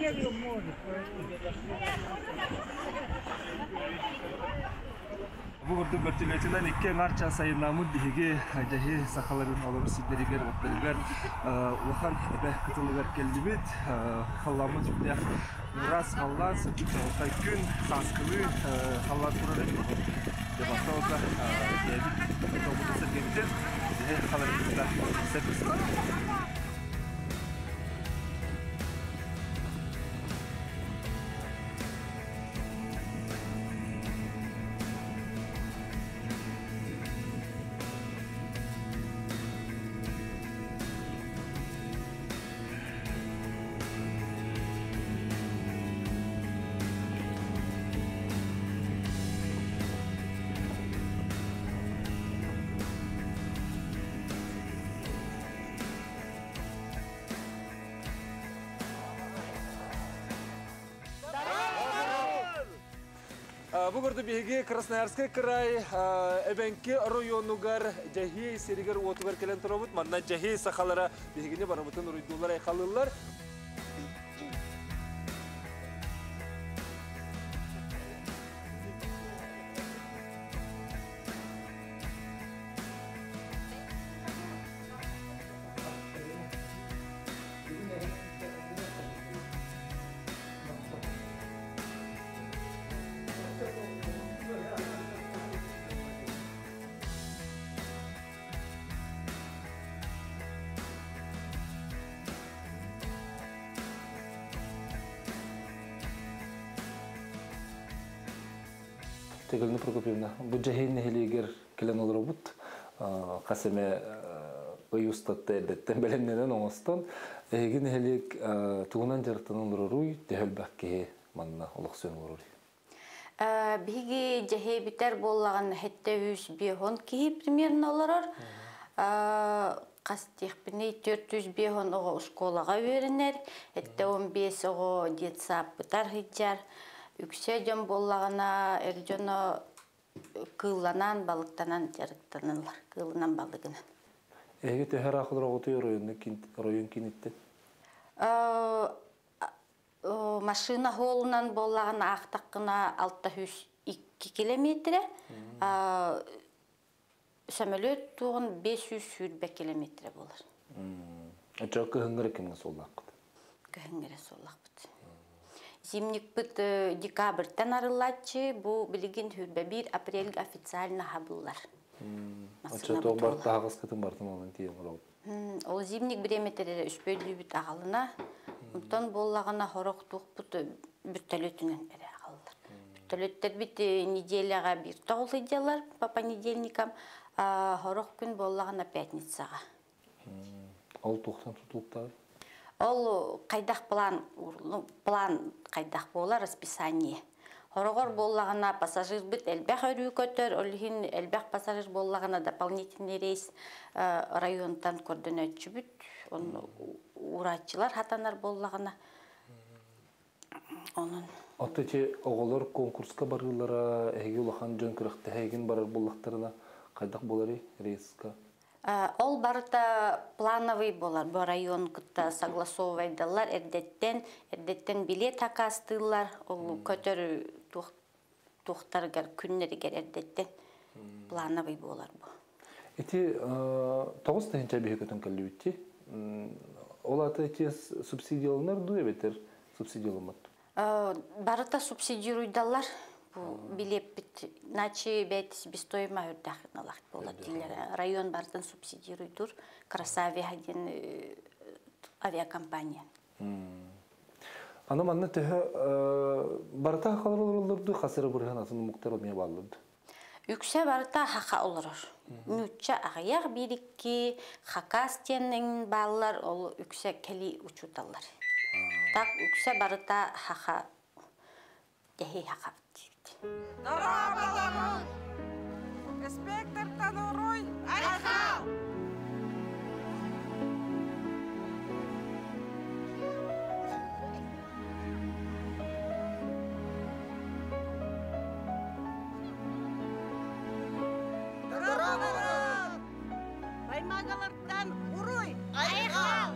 Бу курдук вертолетынан икки аҥаар час айаннааммыт биһиги дьэһи сахаларын олорор сирдэригэр уоттарыгар улахан эбэ кытылыгар кэллибит. Халлааммыт сүрдээх ыраас халлаан, сырдык чаҕылхай күн, сааскылыы халлаан турар эбит. Дьэ бастаан бэйэбит дьолбутун сэргэбитин дьэһи халарын кытта билсэбит. Бу курдук биһиги Красноярскай край Эбэҥки оройуонугар Дьэһиэй сиригэр-уотугар кэлэн турабыт. Манна Дьэһиэй сахалара биһигини барыбытын уруйдууллар, айхалыыллар. Тегелина Прокопьевна, бу дьэһиэн нэһилиэгэр кэлэн олоробут. Хас эмэ ый устата эрдэттэн бэлэмнэнэн оҥостон, эһиги нэһилиэк тугунан дьарыктанан олороруй, төһө элбэх киһи манна олохсуйан олороруй? Биһиги дьэһиэбитэр буоллаҕына сэттэ үс биэһон киһи примерно олорор. Хас диэхпиний, 405 оҕо оскуолаҕа үөрэнэр, 75 оҕо детсааппытар сылдьар. Үксэ дьон буоллаҕына, эр дьоно кыылланан, балыктанан дьарыктаналлар, кыылынан, балыгынан. Эһиги төһө ыраах олороҕутуй оройуон кииниттэн? Машина холунан буоллаҕына аахтаххына 602 километрэ, сөмөлүөт туоҕун 520 километрэ буолар. Оччо кыһыҥҥы кэмҥэ суоллааххыт? Кыһыҥҥы суоллаахпыт. Зимникпыт декабрьтан арыллааччы, бу билигин 21 апрельга официально хабыллар. Оччо туох бар таһаҕаскытын бартын онон тиийэн олоробут. Ол зимник бириэмэтэрэ үспүөллүүбүт аҕалына, онтон буоллаҕына хорох туохпут бүттөлүтүнэн эрэ аҕаллар. Бүттөлүттэрбит неделяҕа биир тоҕул сылдьаллар по понедельникам, хорох күн буоллаҕына пятницаҕа. Ол туохтан тутулуктаах? Ол хайдах план, план хайдах буолар расписание. Хороҕор буоллаҕына пассажирбыт элбэх өрүү көтөр, ол иһин элбэх пассажир буоллаҕына дополнительный рейс районтан көрдөнөөччүбүт. Онно уурааччылар хатанар буоллаҕына онон. Оттон ити оҕолор конкурска барыылара эһиги улахан дьон күрэхтэһэ игин барар буоллахтарына хайдах буоларый рейска? Ол барыта плановый буолар. Бу район кытта согласовывайдаллар эрдэттэн, эрдэттэн билет акаастыыллар. Ол көтөр туохтарыгар күннэригэр эрдэттэн плановый буолар бу. Ити 9 тыһыынча биһи көтөн кэллибитти. Ол аты ити субсидияланар дуу эбэтэр субсидияламмат? Барыта субсидируйдаллар. Бу билиэппит иначе бэйт себестоимость үрдэх буолар дииллэр. Район бартын субсидируйдур. Красавиа диэн авиакомпания. Аны манна төһө барыта хахалар олороллор дуу, хас эрэ бырыһан атын омуктар эмиэ бааллар дуу? Үксэ барыта хаха олорор. Нуучча аҕыйах биир-икки хакас диэн бааллар, ол үксэ кэлии учууталлар. Так үксэ барыта хаха дэһи хаха диибит. Дорооболорун! Инспектортан уруй! Айхал! Дорооболорун! Баймагалартан уруй! Айхал!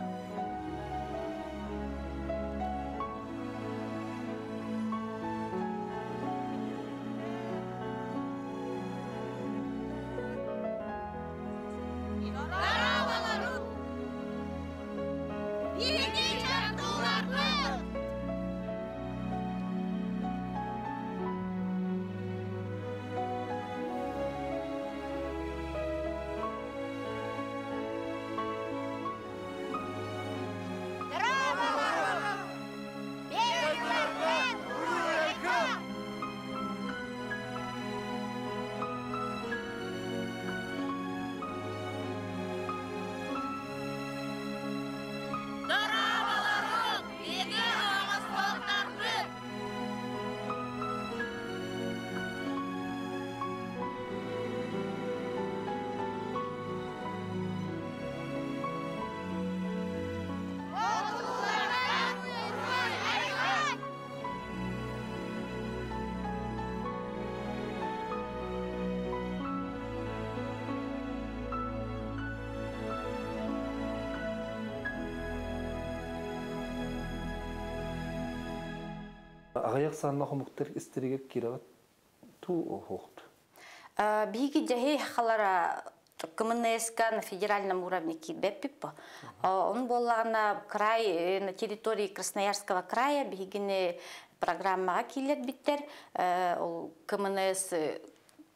Аҕыйах сааннаах омуктар истэригэр киирэҕит туу оһуохт. Биһиги дьэһи халара КМНС-ка на федеральном уровне киирбэппит бу. Он буоллаҕына край на территории Красноярского края биһигини программаҕа кииллэрбиттэр. Ол КМНС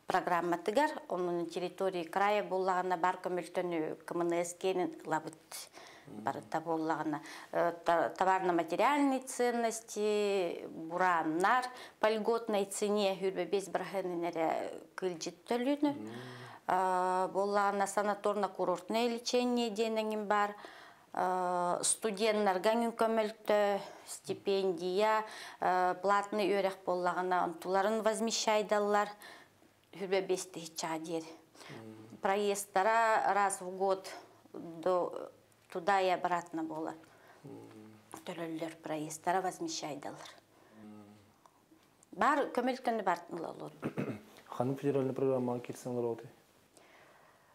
программатыгар, онон территории края буоллаҕына бар көмөлтөнү КМНС киэнин ылабыт. Барыта буоллаҕына товарно-материальные ценности, бураннар по льготной цене 25 бырыһыанын эрэ кылдьыт төлүүнү. Буоллаҕына санаторно-курортное лечение диэн эҥин бар. Студеннарга эҥин көмөлтө, стипендия, платный үөрэх буоллаҕына онтуларын возмещайдаллар. 25 тыһыччаҕа диэри. Проездтара раз в год до туда и обратно буолар. Төлөллөр проездтара возмещайдалар. Бар көмөлтөнү бар олор. Ханнык федеральный программаҕа киирсэн олороҕутуй?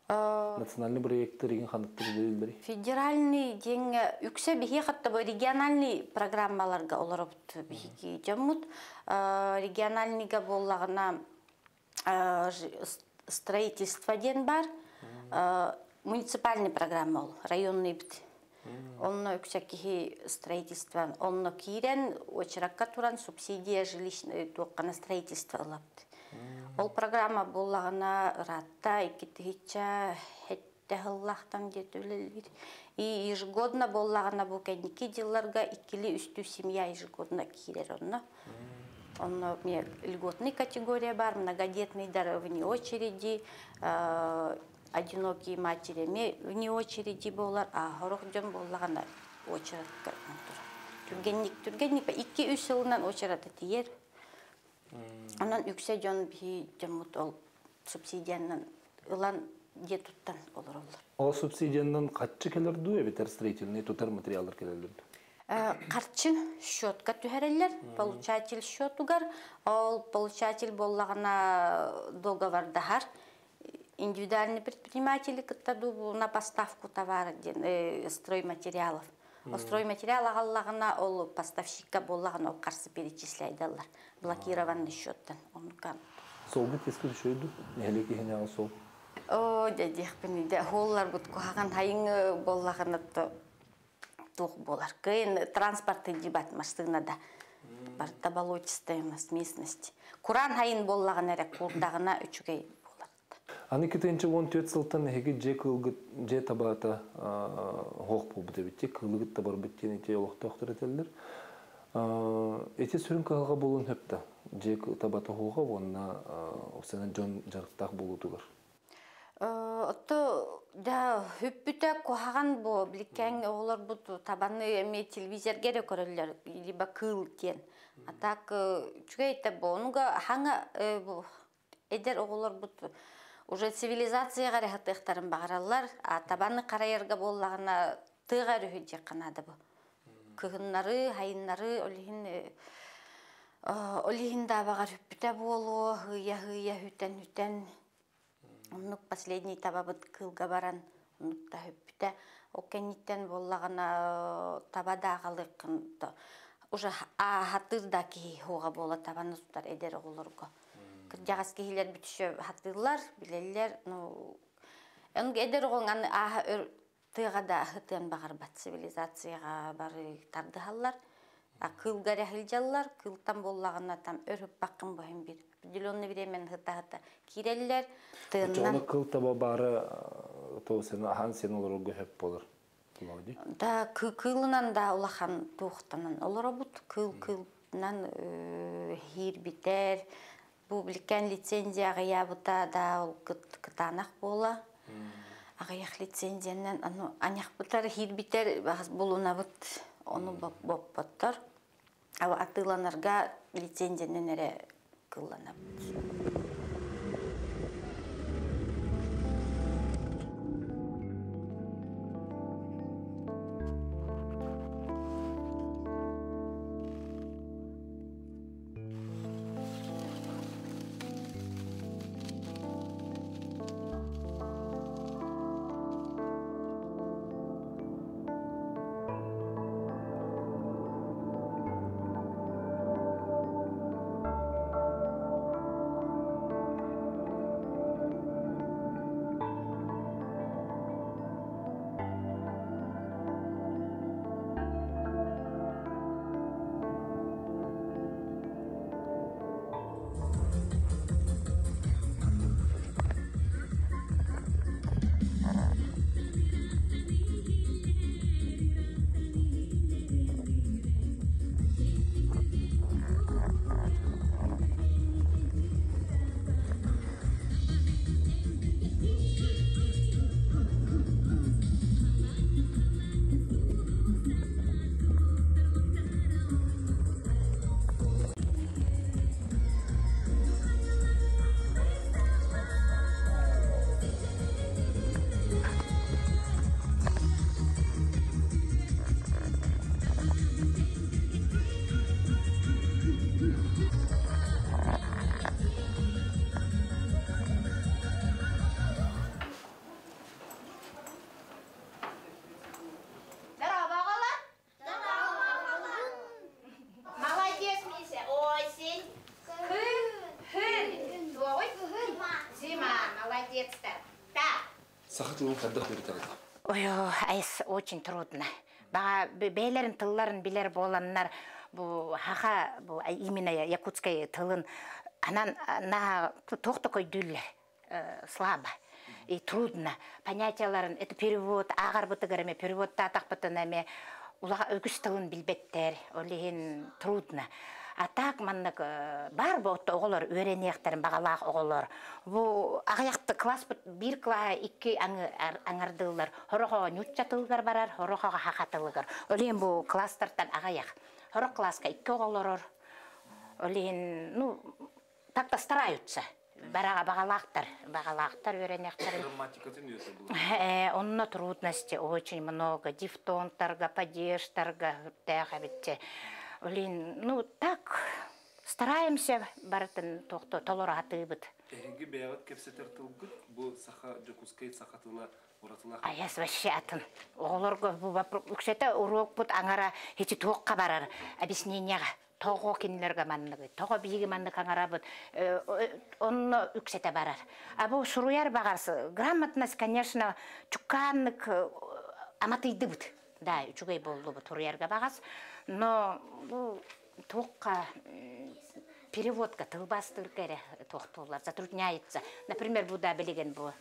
Национальный проекттар игин ханныктар үлэлииллэрий? Федеральный диэҥҥэ үксэ биһиги хатта бу региональный программаларга олоробут биһиги дьоммут. Региональныйга буоллаҕына строительство диэн бар. Муниципальный программа ол, районный бит. Онно үксэ киһи строительство онно киирэн очеракка туран субсидия жилищный туоххана строительство ылабыт. Ол программа буоллаҕына ыраатта икки тыһыынча сэттэ сыллаахтан диэт үлэлиир. И ежегодно буоллаҕына бу кэнники дьылларга иккили үстүү семья ежегодно киирэр онно. Онно мне льготный категория бар, многодетный вне очереди, одинокие матери вне очереди буолар, а сорох дьон буоллаҕына очередка турар. Түргэнник, түргэнник 2-3 сылынан очерата тиийэр. Онон үксэ дьон биһи дьоммут ол субсидиянан ылан дьиэ туттан олороллор. Ол субсидиянан харчы кэлэр дуу эбэтэр строительный тутар материаллар кэлэллэр дуу? Харчы счетка түһэрэллэр, получатель счетугар. Ол получатель буоллаҕына договордаһар. Индивидуальный предприниматели кытта дуу на поставку товара диэн стройматериалов. Стройматериал аҕаллаҕына ол поставщикка буоллаҕына ол харсы перечисляйдаллар блокированный счеттан. Оннукан. Суолгут тескү үчүгэй нэһилиэк иһинээҕи суол. О, дьэ диэхпин дэ суолларбыт куһаҕан хайыҥ буоллаҕына туох буолар. Кыйын транспорт дибат массыына да. Барта болотистая у нас местность. Куран хайын буоллаҕына эрэ куурдаҕына үчүгэй буолар. Аны 2014 сылтан эһиги дьиэ кыылгыт дьиэ табаата хоох буолбут эбит кыылыгыт да барбыт диэн ити олохтоохтор этэллэр. Ити сүрүн кыһалҕа буолуон сөп да дьиэ табата хоҕа уонна сана дьон дьарыктаах буолуутугар. Отто да хүппүтэ куһаҕан бу биликкэҥ оҕолорбут табаны эми телевизорга эрэ көрөллөр либо кыыл диэн. А так үчүгэй да бу онуга хаҥа эдэр оҕолорбут уже цивилизацияҕа эрэ хатыахтарын баҕараллар, а табаны харайарга буоллаҕына тыаҕа өрүһү диэххэ наада бу. Кыһыннары, хайыннары ол иһин да баҕар хүппүтэ буолуо, һыйа-һыйа хүтэн-хүтэн оннук последний табабыт кыылга баран оннук да хүппүтэ. Ол кэнниттэн буоллаҕына таба дааҕалыаххын уже хатыыр да киһи хуоҕа буола табаны тутар эдэр оҕолорго. Кырдьаҕас киһилэр бүтүшө хатыыллар, билэллэр, ну эдэр оҕоҥ аны ааһа тыаҕа да хытыан баҕарбат цивилизацияҕа бары тардыһаллар. А кыылга эрэ сылдьаллар, кыылтан буоллаҕына там өр ыппаккын быһын бир определенный время хыта-хыта киирэллэр, тыыннан. Оччоҕуна кыл таба баара то сен ахан сен олорорго хөп болар. Да, кыылынан да улахан туохтанан олоробут, кыыл кыылынан хиирбитер, бу билкен лицензия аҕыйаабыта да ол кытаанах буола. Аҕыйах лицензиянан аны аньахпытар хиирбитер булунабыт, ону боппоттор. Атыыланарга лицензиянан эрэ кылланабыт. Молодецтар. Так. Саха тылын хайдах үөрэтэҕит? Ой, айс очень трудно. Баҕа бэйэлэрин тылларын билэр буоланнар бу хаха бу именно якутскай тылын анан на туох да көйдүүллэр слабо и трудно понятияларын это перевод ааҕарбытыгар эме переводтаатахпытына эме улаха үгүс тылын билбэттэр, ол иһин трудно. А так маннык бар буотта оҕолор үөрэниэхтэрин баҕалаах оҕолор бу аҕыйахты класс биир класс икки аңардыыллар хорохо ньучча тылыгар барар, хорохо хаха тылыгар. Ол иһин бу класстартан аҕыйах, хорох класска икки оҕолорор. Ол иһин ну так-то стараются, бараға бағалаақтар, бағалаақтар үөрэнэхтэрин. Грамматикатын үөрэтэ булар. Онно трудности очень много, дифтонгтарга, падежтарга хүртээх эбитче. Блин, ну так стараемся барытын тохто толору атыыбыт. Эһиги бэйэҕит кэпсэтэр тылгыт бу саха Дьокуускай саха тыла уратылаах. Айас вообще атын. Оҕолорго бу үксэтэ уруокпут аҥара хичи туохха барар объяснениеға. Тоҕо кинилерге манныгы, тоҕо биһиги маннык аҥарабыт, онно үксэтэ барар. А бу суруйар баҕарсы, грамотность, конечно, чуккааннык аматыйдыбыт. Да, үчүгэй боллубут суруйарга баҕас. Но бу туохха переводка тылбастырга эрэ туохтуулар, затрудняется. Например, бу да билигин бу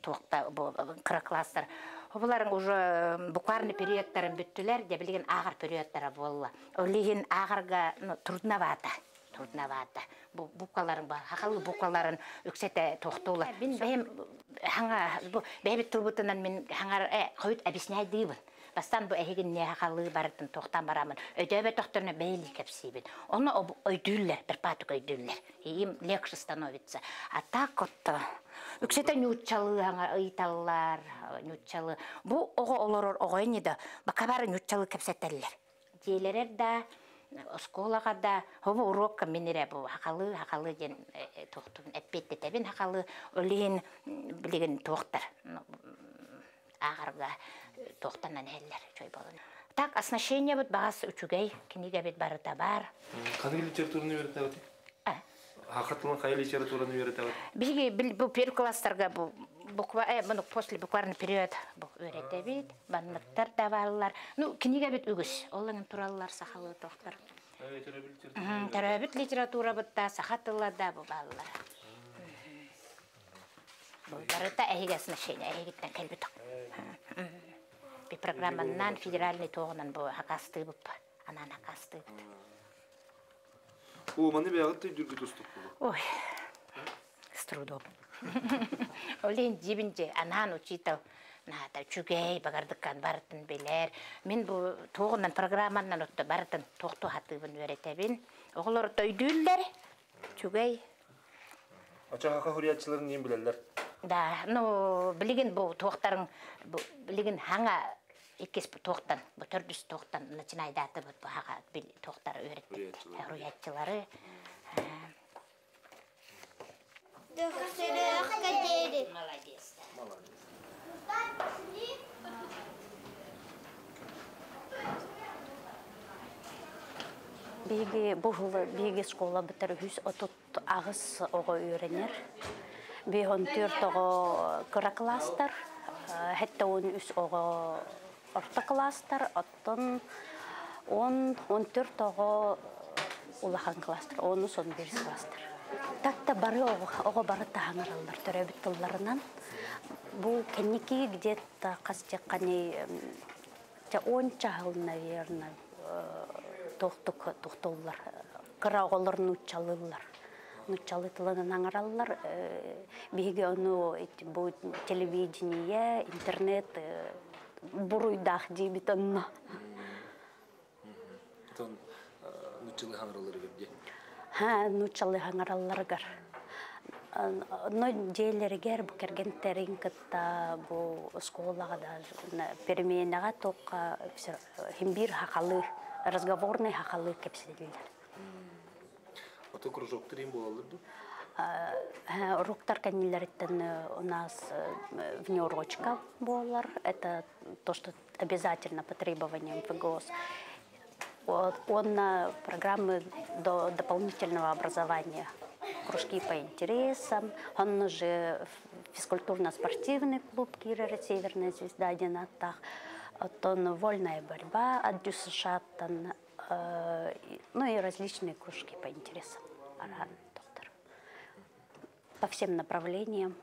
туохта бу кыра класстар. Буларың уже букварный периодтарын бүттүлэр, де билигин ааҕар периодтара буолла. Ол иһин ааҕарга ну, трудновато. Трудновато. Бу букваларын ба хахалы букваларын үксэтэ туохтуулар. Мин бэйэм хаҥа бу бэйэбит тылбытынан мин хаҥар хойут объясняйдыыбын. Бастан бу эһигин не хахалы барытын туохтан барамын. Өйдөөбөт тохторно бэйли кэпсиибин. Онно өйдүүллэр, бір патык өйдүүллэр. Им легче становится. А так вот үксэтэ ньууччалыы ыйталлар, ньууччалы. Бу оҕо олорор оҕо да бакабары ньууччалы кэпсэтэллэр. Диэлерер да, оскуолаға да, хобу урокка минере бу хахалы, хахалы ден туохтун эппиэттетэбин хахалы олиһин билигин туохтар ааҕарга туохтанан иһэллэр чой болун. Так оснащение бут бағас үчүгэй, кинигэ бит барыта бар. Ханнык литератураны үөрэтэҕит? Саха тылын хайа литератураны үөрэтэҕит? Биһиги бу первый класстарга бу буква муну после букварный период бу үөрэтэбит, банныктар да бааллар. Ну кинигэ бит үгүс. Оллаңын тураллар сахалы тохтар. Төрөөбүт литература бытта саха тыла да бу бааллар. Бу барыта эһиги оснащение эһигиттен кэлбит. Би программаннан федеральный тоғынан бу хакастыыбыт. Анан хакастыыбыт. О, маны бэйэҕит өйдүүргүт уустук буолуо. Ой, с трудом. Олен дибинже анаан учитал наата үчүгэй багардыккан барытын билэр. Мин бу туоҕунан программаннан отто барытын туохту хатыыбын үөрэтэбин. Оҕолор өйдүүллэр. Үчүгэй. Ача хаха хурияччыларын нем билэллэр. Да, ну билигин бу туохтарын бу билигин хаҥа иккис туохтан, бу төрдүс туохтан начинайдааты бу хаха бил туохтары үөрэттик. Хурияччылары. Молодец. Молодец. Биһиги бу биһиги школа бытар 138 оҕо үөрэнэр. 54 оҕо кыра класстар, 73 оҕо орто класстар, оттон 10-14 оҕо улахан класстар, 10-11 класстар. Так-та бары оҕо бары таһаңараллар төрөөбүт тылларынан. Бу кэнники где-то хас дьэккани он чахыл, наверное, тохтук тохтоллар. Кыра оҕолор нууччалыыллар. Нууччалы тылынан аҥараллар. Биһиги ону бу телевидение, интернет буруйдаах диибит онно. Отон нууччалыы хаҥаралларыгар дии. Ха, нууччалыы хаҥаралларыгар. Но дьиэлэригэр бу кэргэнтэрин кытта бу оскуолаҕа да переменаҕа туохха химбир хахалы разговорный хахалы кэпсэтиллэр. Ото кружоктар им буолаллар ду? Уруктар кэннилэриттэн у нас внеурочка буолар. Это то, что обязательно по требованиям ФГОС. Он на программы до дополнительного образования, кружки по интересам. Он уже Физкультурно-спортивный клуб киирэр «Северная звезда» диэн ааттаах. Оттон вольная борьба от ДЮСШ-тан, ну и различные кружки по интересам. Доктор. По всем направлениям.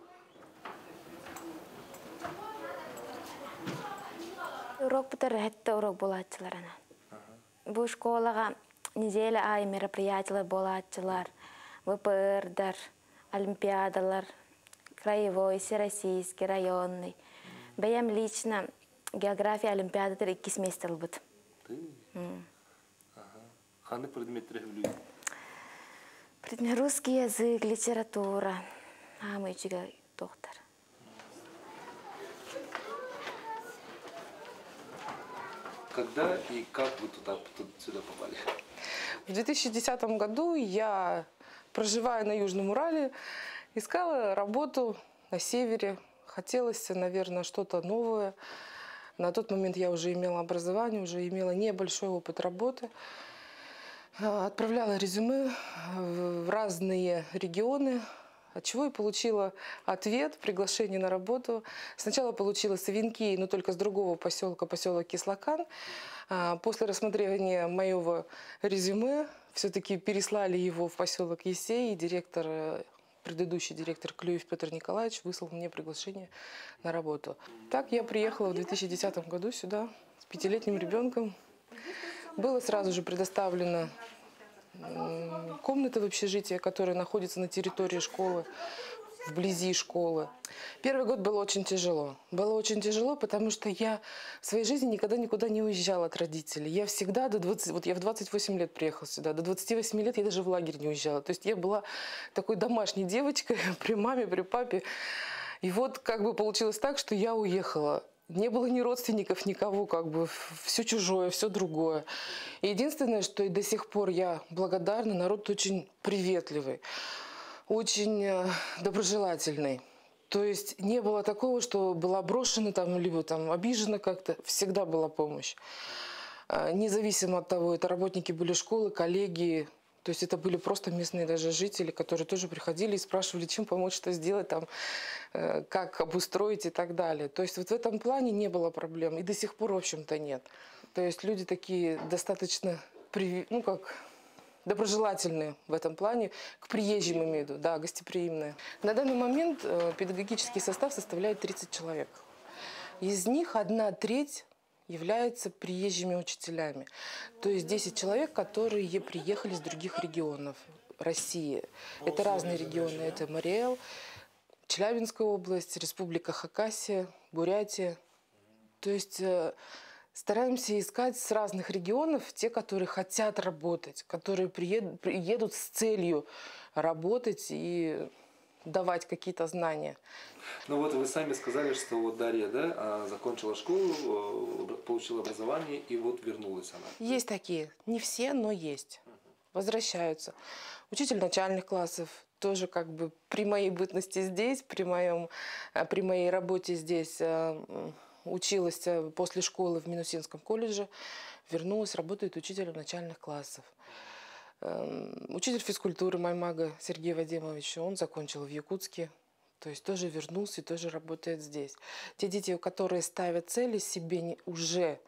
Урок бутар хэтте урок буолааччылар ана. Бу школаҕа неделя аайы мероприятиялар буолааччылар, ВПР-дар, олимпиадалар, краевой, всероссийский, районный. Бэйэм лично география олимпиадатыр иккис место ылбыт. Ханнык предметтери сөбүлүүгүн? Предмет русский язык, литература. Аамы үчүгэй доктор. Когда и как вы туда, тут, сюда попали? В 2010 году я, проживая на Южном Урале, искала работу на севере. Хотелось, наверное, что-то новое. На тот момент я уже имела образование, уже имела небольшой опыт работы. Отправляла резюме в разные регионы, от чего и получила ответ, приглашение на работу. Сначала получила с Эвенкии, но только с другого поселка, поселок Кислакан. После рассмотрения моего резюме все-таки переслали его в поселок Есей, и директор, предыдущий директор Клюев Петр Николаевич выслал мне приглашение на работу. Так я приехала в 2010 году сюда с пятилетним ребенком. Было сразу же предоставлено комната в общежитии, которая находится на территории школы, вблизи школы. Первый год было очень тяжело. Было очень тяжело, потому что я в своей жизни никогда никуда не уезжала от родителей. Я всегда до 20, вот я в 28 лет приехала сюда, до 28 лет я даже в лагерь не уезжала. То есть я была такой домашней девочкой при маме, при папе. И вот как бы получилось так, что я уехала. Не было ни родственников, никого, как бы все чужое, все другое. И единственное, что и до сих пор я благодарна, народ очень приветливый, очень доброжелательный. То есть не было такого, что была брошена там, либо там обижена как-то, всегда была помощь. Независимо от того, это работники были школы, коллеги, то есть это были просто местные даже жители, которые тоже приходили и спрашивали, чем помочь, что сделать, там, как обустроить и так далее. То есть вот в этом плане не было проблем. И до сих пор, в общем-то, нет. То есть люди такие достаточно, ну, как доброжелательные в этом плане, к приезжим имею в виду, да, гостеприимные. На данный момент педагогический состав составляет 30 человек. Из них 1/3 являются приезжими учителями. То есть 10 человек, которые приехали с других регионов России. Это разные регионы. Это Марий Эл, Челябинская область, Республика Хакасия, Бурятия. То есть стараемся искать с разных регионов те, которые хотят работать, которые приедут с целью работать и давать какие-то знания. Вы сами сказали, что Дарья, да, закончила школу, получила образование, и вернулась она. Есть такие. Не все, но есть. Возвращаются. Учитель начальных классов тоже при моей бытности здесь, при моей работе здесь, училась после школы в Минусинском колледже, вернулась, работает учителем начальных классов. Учитель физкультуры Маймага Сергей Вадимович, он закончил в Якутске, то есть тоже вернулся и тоже работает здесь. Те дети, которые ставят цели себе уже,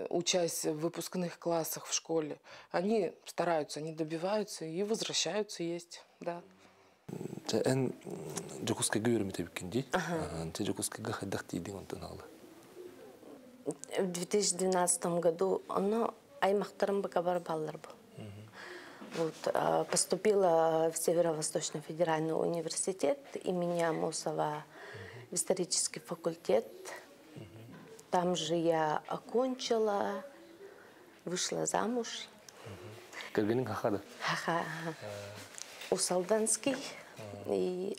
учась в выпускных классах в школе, они стараются, они добиваются и возвращаются есть, да. Эн Дьокуускайга үөрэммит эбиккин дии? Ага. Дьокуускайга хайдах тиийдиҥ онтон аҕала? В 2012 году оно аймахтарым бакабар баллар был. Поступила в Северо-Восточный федеральный университет имени Амосова в исторический факультет. Там же я окончила, вышла замуж. Кэргэниҥ саха да? Саха, ага. Усть-Алданский. И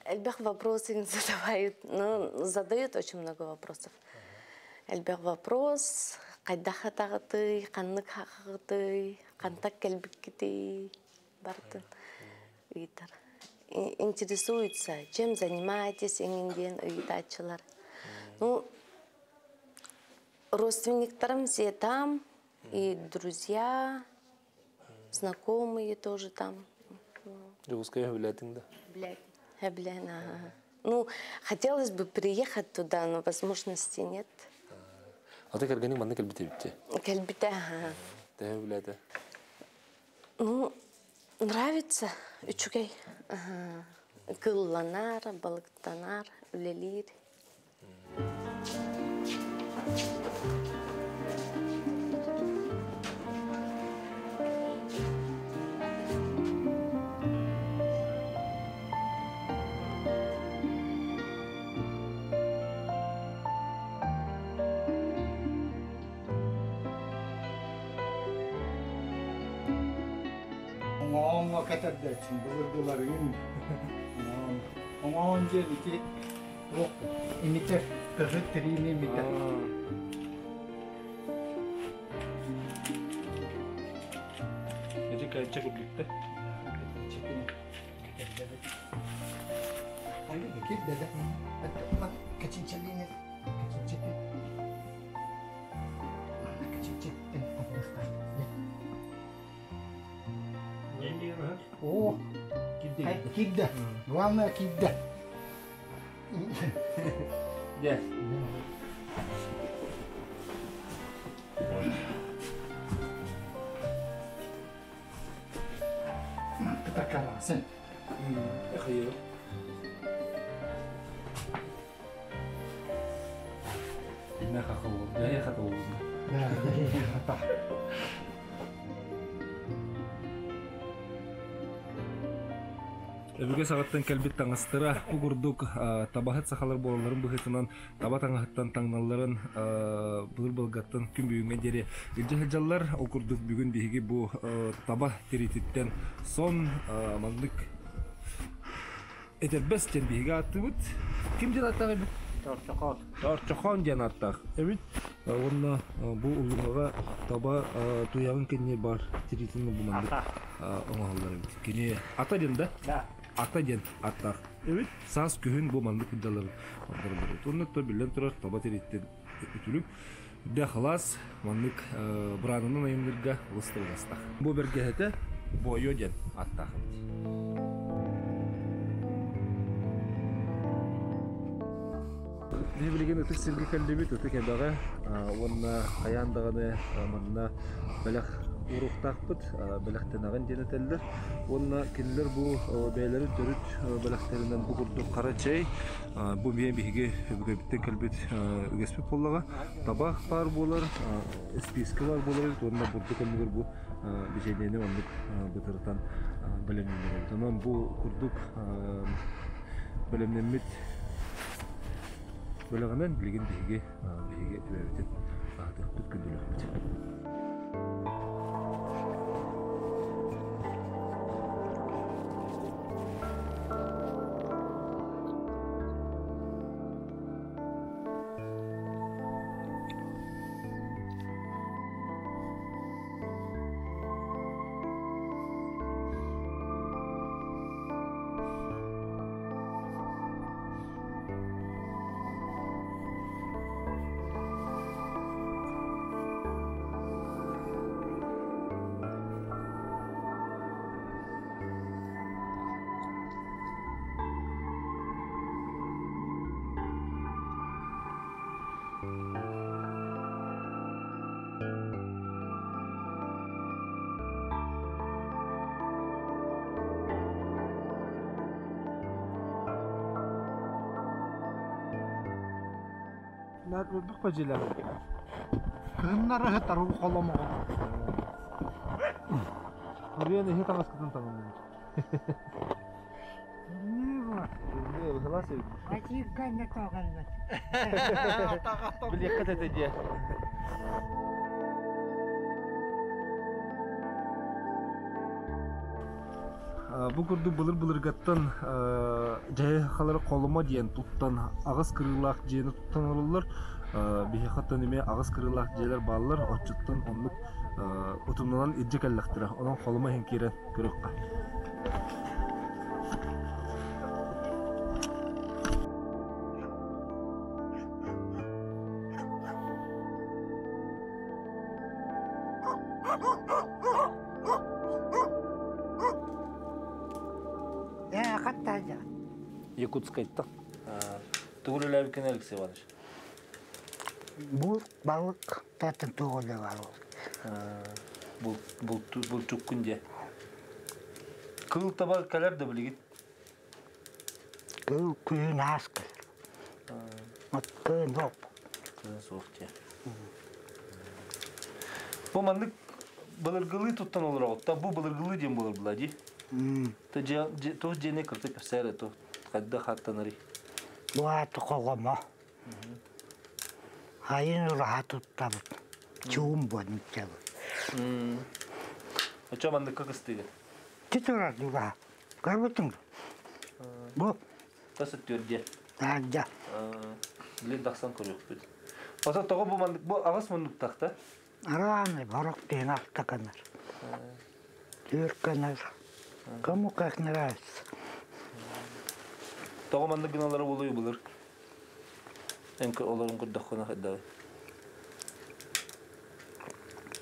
эльбэх вопросы задавают, ну, задают очень много вопросов. Эльбэх вопрос, хайдах атаҕытый, ханнык сахаҕытый, хантан кэлбиккитий, барытын ыйытар. Интересуются, чем занимаетесь, эҥин диэн ыйытааччылар. Ну, родственниктарым все там, и друзья, знакомые тоже там. Дьокуускайы сөбүлээтиҥ да? Блядь. Эблен, ага. Ну, хотелось бы приехать туда, но возможности нет. Ата кэргэниҥ манна кэлбит эбит Кэлбитэ, ага. Төһө билээтэ? Ну, нравится, үчүгэй. Ага. Кылланар, балыктанар, үлэлиир. Оҥоҥҥо кэтэрдээччин былыргыларын оҥоон диэн ити туох имитэр тыһы тириини имитэр. Ити кэнчэ курдукта. Кирдэ кэчинчэлиини кэчинчэти кэчинчэттэн О, кирдэ. Главное кирдэ. Дьэ. Такарасın. Хайыр. Инна хахыл. Дьэ хатыл. Да, хата. Өбүгэ саҕаттан кэлбит таҥастара бу курдук табаһыт сахалар буолалларын быһыытынан таба таҥаһыттан таҥналларын былыр былгаттан күн бүгүҥҥэ диэри илдьэ сылдьаллар. Ол курдук бүгүн биһиги бу таба тириититтэн сон маннык этэрбэс диэн биһиги ааттыыбыт. Ким диэн ааттаах эбит? Торчохоон. Торчохоон диэн ааттаах эбит. Уонна бу уллуҥаҕа таба туйаҕын кэннэ бар тириитин бу маннык оҥоһуллар эбит. Кини ата диэн да? Да. Ата диэн аттаах эбит. Саас күһүн бу маннык кырдаларын ордороллор эбит. Уонна то биллэн турар таба тирииттэн үтүлүк. Дэ халаас маннык быраанынан айымнырга олус табыгастаах. Бу бэргэһэтэ Бойо диэн аттаах эбит. Биһи билигин ытык сиргэ кэллибит, ытык эбэҕэ уонна хайаан даҕаны манна бэлэх ууруохтаахпыт, бэлэхтэнэҕин диэн этэллэр. Уонна кинилэр бу бэйэлэрин төрүт бэлэхтэринэн бу курдук хара чэй, бу эмиэ биһиги өбүгэбиттэн кэлбит үгэспит буоллаҕа. Табах баар буолар, испиискэ баар буолар эбит уонна бурдук оннугар бу бичиэнньэни оннук бытырытан бэлэмнииллэр эбит. Онон бу курдук бэлэмнэммит бөлөҕүнэн билигин биһиги биһиги эбэбитин аһатыахпыт күндүлүөхпүт. Өлбүк бадьылар. Кыһыннары ыһытар уу холомоҕо. Туруйан иһи таҥаскытын таҥынныбыт. Быһылаас эбит. Ачыыкканна тоҕаллар. Билиэххэ этэ дьиэ. Бу курдук былыр-былыргаттан дьайы халары холомо диэн туттан аҕыс кырыылаах дьиэни туттан олороллор. Биһиэхэттэн эмиэ аҕыс кырыылаах дьиэлэр бааллар. Оччоттон оннук утумнанан илдьэ кэллэхтэрэ. Онон холомо иһин киирэн көрүөххэ. Ээ, хаттаажа. Якутскайтан. Тугу үлэлээбиккин Алексей Иванович? Бу балык татын тугу бар ол. Булчуккун дьэ. Кыл таба кэлэр да билигит? Кыл күн аас кэлэр. От кын хоп. Кын суох дьэ. Бу маннык былыргылыы туттан олороҕут. Бу былыргылыы диэн буолар була дии. Туох дьиэни кырты кэпсээр туох хайдах хаттанарый? Бу ааты хоҕомо. Айын ураһа туттабыт. Чуум буоннуччабыт. Очо манныкка кыстыгын? Титурар ураһа. Көрбүтүҥ? Бу. Тас өттүөр Таажа. Билин тахсан көрүөхпүт. Ото тоҕо бу маннык бу аҕыс муннуктахта? Арааны барок диэн алта канар. Түөрт канар. Кому как нравится. Тоҕо маннык гыналара буолуй былыр? Эн олорун көрдөххүнэ хайдагый?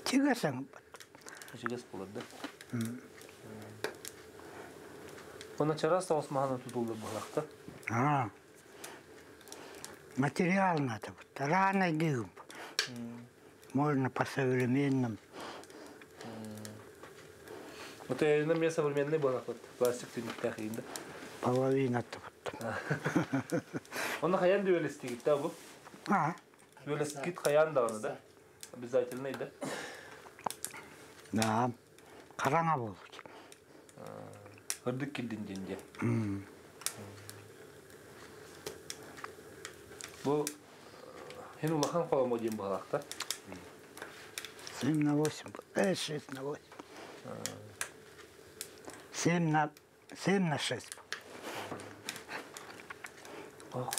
Чигэсэҥ. Чигэс буолар да? Онно чараас соҕус маһынан тутуллар быһылаахта. А. Материал надо. Рано дым. Можно по современным. Вот это мне современный был, вот пластик түнүктээх да. Половина тут. Онно хаян дүөлестигит да бу? А. Дүөлестигит хаян даҕаны да? Обязательно да? Да. Хараҥа буолбут. Ырдык кирдин диэн дьэ. Бу хин улахан холомо диэн быһалаахта. 7 на 8, 6 на 8. 7 на 7 на 6.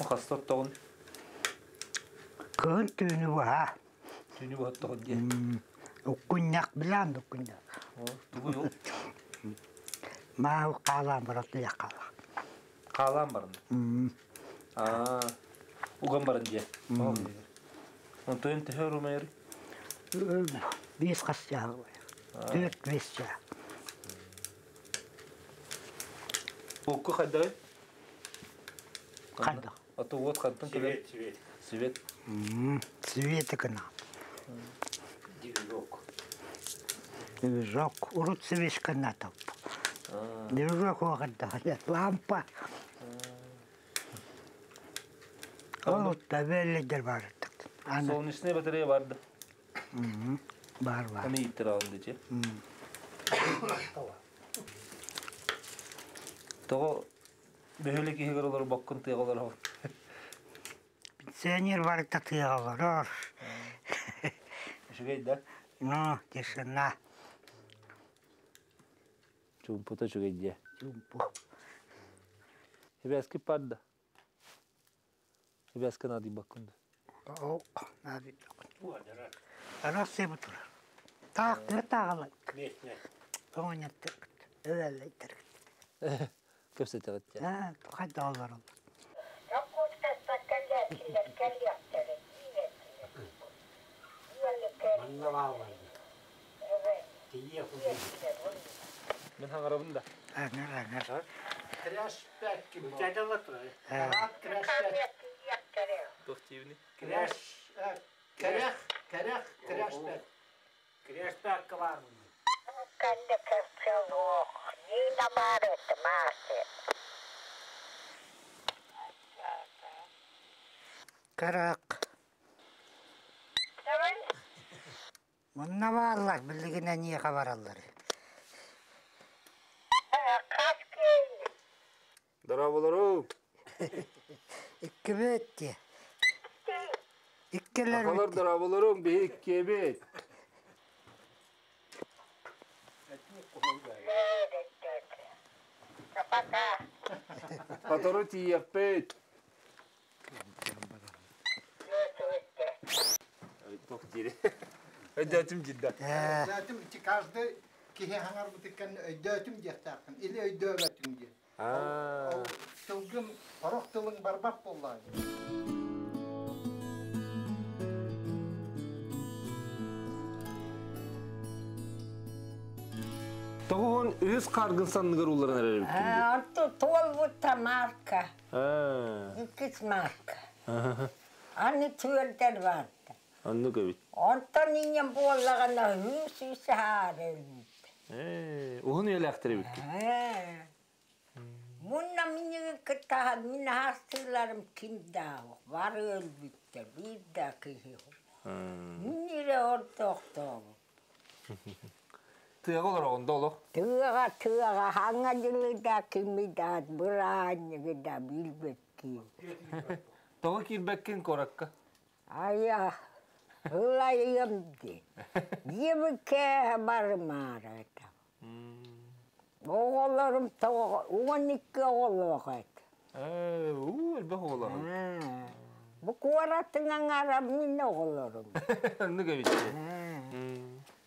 Хаста оттоҕун? Кыһын түүнү баһа. Түүнү баһа оттоҕун диэн. Уккунньах билан уккунньах. Тугу ол? Маа хаалаан баран туйах хаалах. Хаалаан баран? Аа, уган баран дьиэ. Онтон төһө румайыр? Биэс хас чаа. Төрт бес чаа. Уокку хайдагый? Хайдах? Ото уот хантан кэлэр? Свет, свет. Свет. Света кына. Движок. Движок. Урут свет кына топ. Движок оҕарда. Лампа. Ол табеллер бар. Солнечная батарея барды. Бар бар. Аны иттер алынды же. Того бөһөлө киһигер олор боккун тыагалар ол. Пенсионер бар та тыагалар. Үчүгэй да? Ну, тишина. Чуумпута үчүгэй дьэ. Чуумпу. Хибээски падда. Хибээски наадыйбаккын да. О, наадыйбаккын. Россия бутура. Таах таагалай. Тоҥоньаттыр. Өвеллейтер. Кэпсэтэҕит дьэ. Аа, хайда олор ол. Мин хаҥарабын да. Аңар, аңар. Кряш пять ким. Кряш пять. Туох тиибини? Кряш, крях, крях, кряш пять. Кряш пять кварн. Карак. Манна бааллар, билигин эниэхэ бараллар. Дорооболору! Иккибит дии. Иккилэр Ахалар дорооболоруҥ, биһи иккиэбит. Сотору тиийиэхпит. Туох диири? Өйдөөтүм дьидда. Өйдөөтүм ити каждый киһи хаҥарбытыккан өйдөөтүм диэхтээххин или өйдөөбөтүм диэн. Ол тылгын, орох тылыҥ барбат буоллаҕа. 93 хааргын санныгар уулларан эрэр эбиккин дии. Онто туолбута марка. Иккис марка. Аны түөрдэр барда. Оннук эбит. Онтон инньэ буоллаҕына үс үс аһаары өлбүт. Уһун үйэлээхтэр эбиккин. Мунна минньиги кытта мин аһастыыларым ким даа бары өлбүттэр, биир да киһи. Мин эрэ ордоохтообут. Тыаҕа олороҕун да олох? Тыаҕа, тыаҕа, хаҥа дьылы да кими да бырааһынньыгы да билбэккин. Тоҕо киирбэккин куоракка? Айа, ылайыам дии. Дьиэбиккэ барымаары этэ. Оҕолорум 12 оҕолоох этэ. Уу, элбэх оҕолоох. Бу куоратын аҥара мин оҕолорум. Оннук эбит.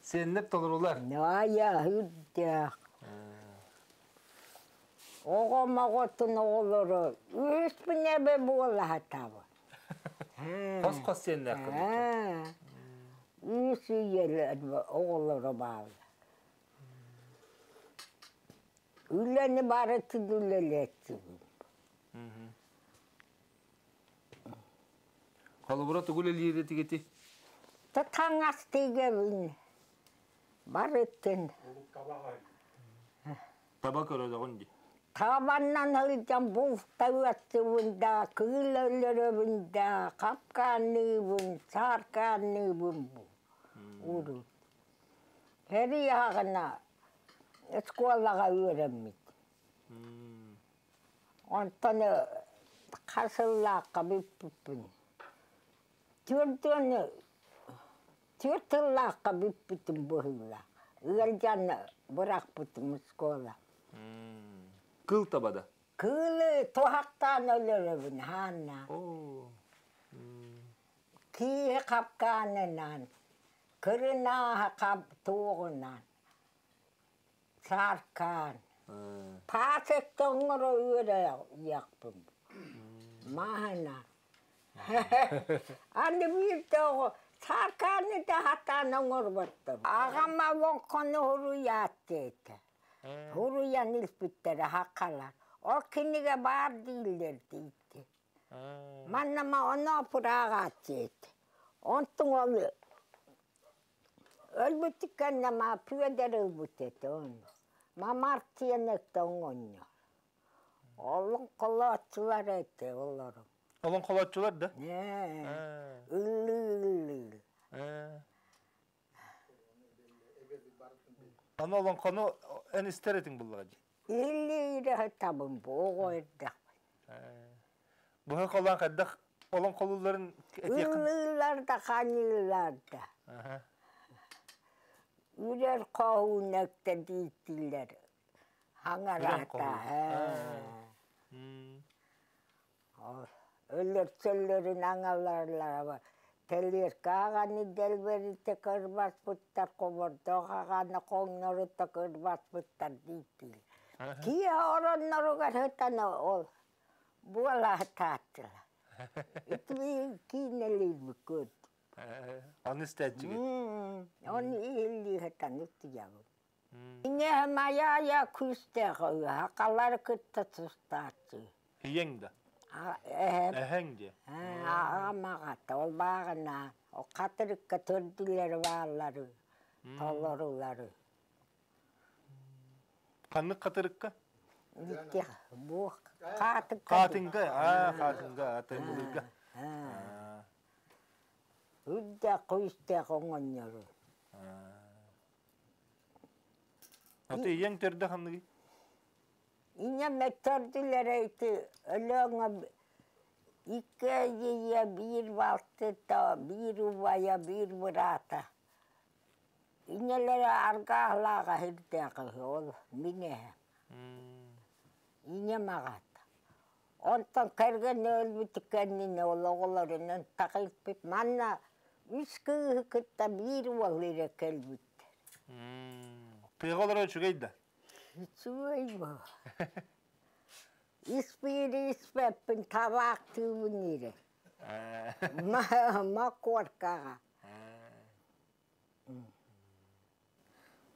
Сиэннэр толорулар. Айа, үрдээх. Оҕом оҕотун оҕолоро үһүспүн эбэ буола сатаабы. Хос-хос сиэннээх Үс үйэлэр оҕолоро бааллар. Үлэни барытын үлэлээччибин. Холобура тугу үлэлиир этигити? Таҥас тигэбин. Барытын. Таба көрөдөҕүн дии. Табаннан сылдьан бултаыаттыбын да, кыыл өлөрөбүн да, хапкаанныыбын, сааркаанныыбын бу. Урут. Сэрии аҕына оскуолаҕа үөрэммит. Онтон хас сыллаахха бүппүппүн. Түөртүөн түөрт сыллаахха бүппүтүм быһыылаах. Ыалдьан бырахпытым оскуола. Кыл табада? Кыылы туһахтаан өлөрөбүн хаанна. Кииһи хапкаанынан Кырынааһа туоҕунан, сааркаан, паасекка оҥоро үөрүйэхпин маһынан. Аны биирдэ оҕо сааркааны да сатаан оҥорботтор. Аҕам олоҥхону суруйааччы этэ. Суруйан илпиттэрэ сахалар. Ол кинигэ баар дииллэр дийтти. Манна онно пурааҕааччы этэ. Онтуҥ ол өлбүт кэннэ ма Пүөдэр ылбыт этэ ону. Мамар тиэнэттэ оҥонньор. Олоҥхолооччулар этэ олорум. Олоҥхолооччулар да? Ыллыы-ыллыы. Аны олоҥхону эн истэр этиҥ буллаҕа дии. Иллиирэ табын бу оҕо эрдэхпин. Быһа холоон хайдах олоҥхолуулларын этиэххин? Ыллыыллар да ханьыыллар да. Үрэр хоһууннакта дииттиилэр. Хаҥараата. Өлөрсөллөрүн аҥаларлара тэлиэркэ аҕаны дэлбэритэ кырбаспыттар, хобордоох аҕаны хоҥнорута кырбаспыттар дииттиир. Киһи оронноругар сытан ол буолаатааччылар. Ити киинэлиирбит көрдүм. Аны истээччигит? Оны иһиллии сытан истиэҕим. Инньэ майаайа күүстээх сахалары кытта тустааччы. Ийэҥ да? Эһэм. Эһэҥ диэ? Аҕам аҕата ол бааҕына хатырыкка төрдүлэри бааллары, толорулары. Ханнык хатырыкка? Икки бу хаатыҥка. Хаатыҥка, аа, хаатыҥка, атыҥылыырга. Үрдээх күүстээх оҥонньору. Аты ийэҥ төрдө ханныгый? Ийэм төрдүлэрэ ити Өлөөҥө икки ийэ биир балтыта, биир убайа, биир быраата. Ийэлэрэ аргаалааҕа сирдээх үһү, ол мин эһэм. Ийэм аҕата. Онтон кэргэнэ өлбүт кэннинэ ол оҕолорунан такыйпыт. Манна үс кыыһы кытта биир уол эрэ кэлбиттэр. Тыаҕа олорор үчүгэй да? Үчүгэй буо. Испиири испэппин, табаахтыыбын эрэ. Мокуоркаҕа.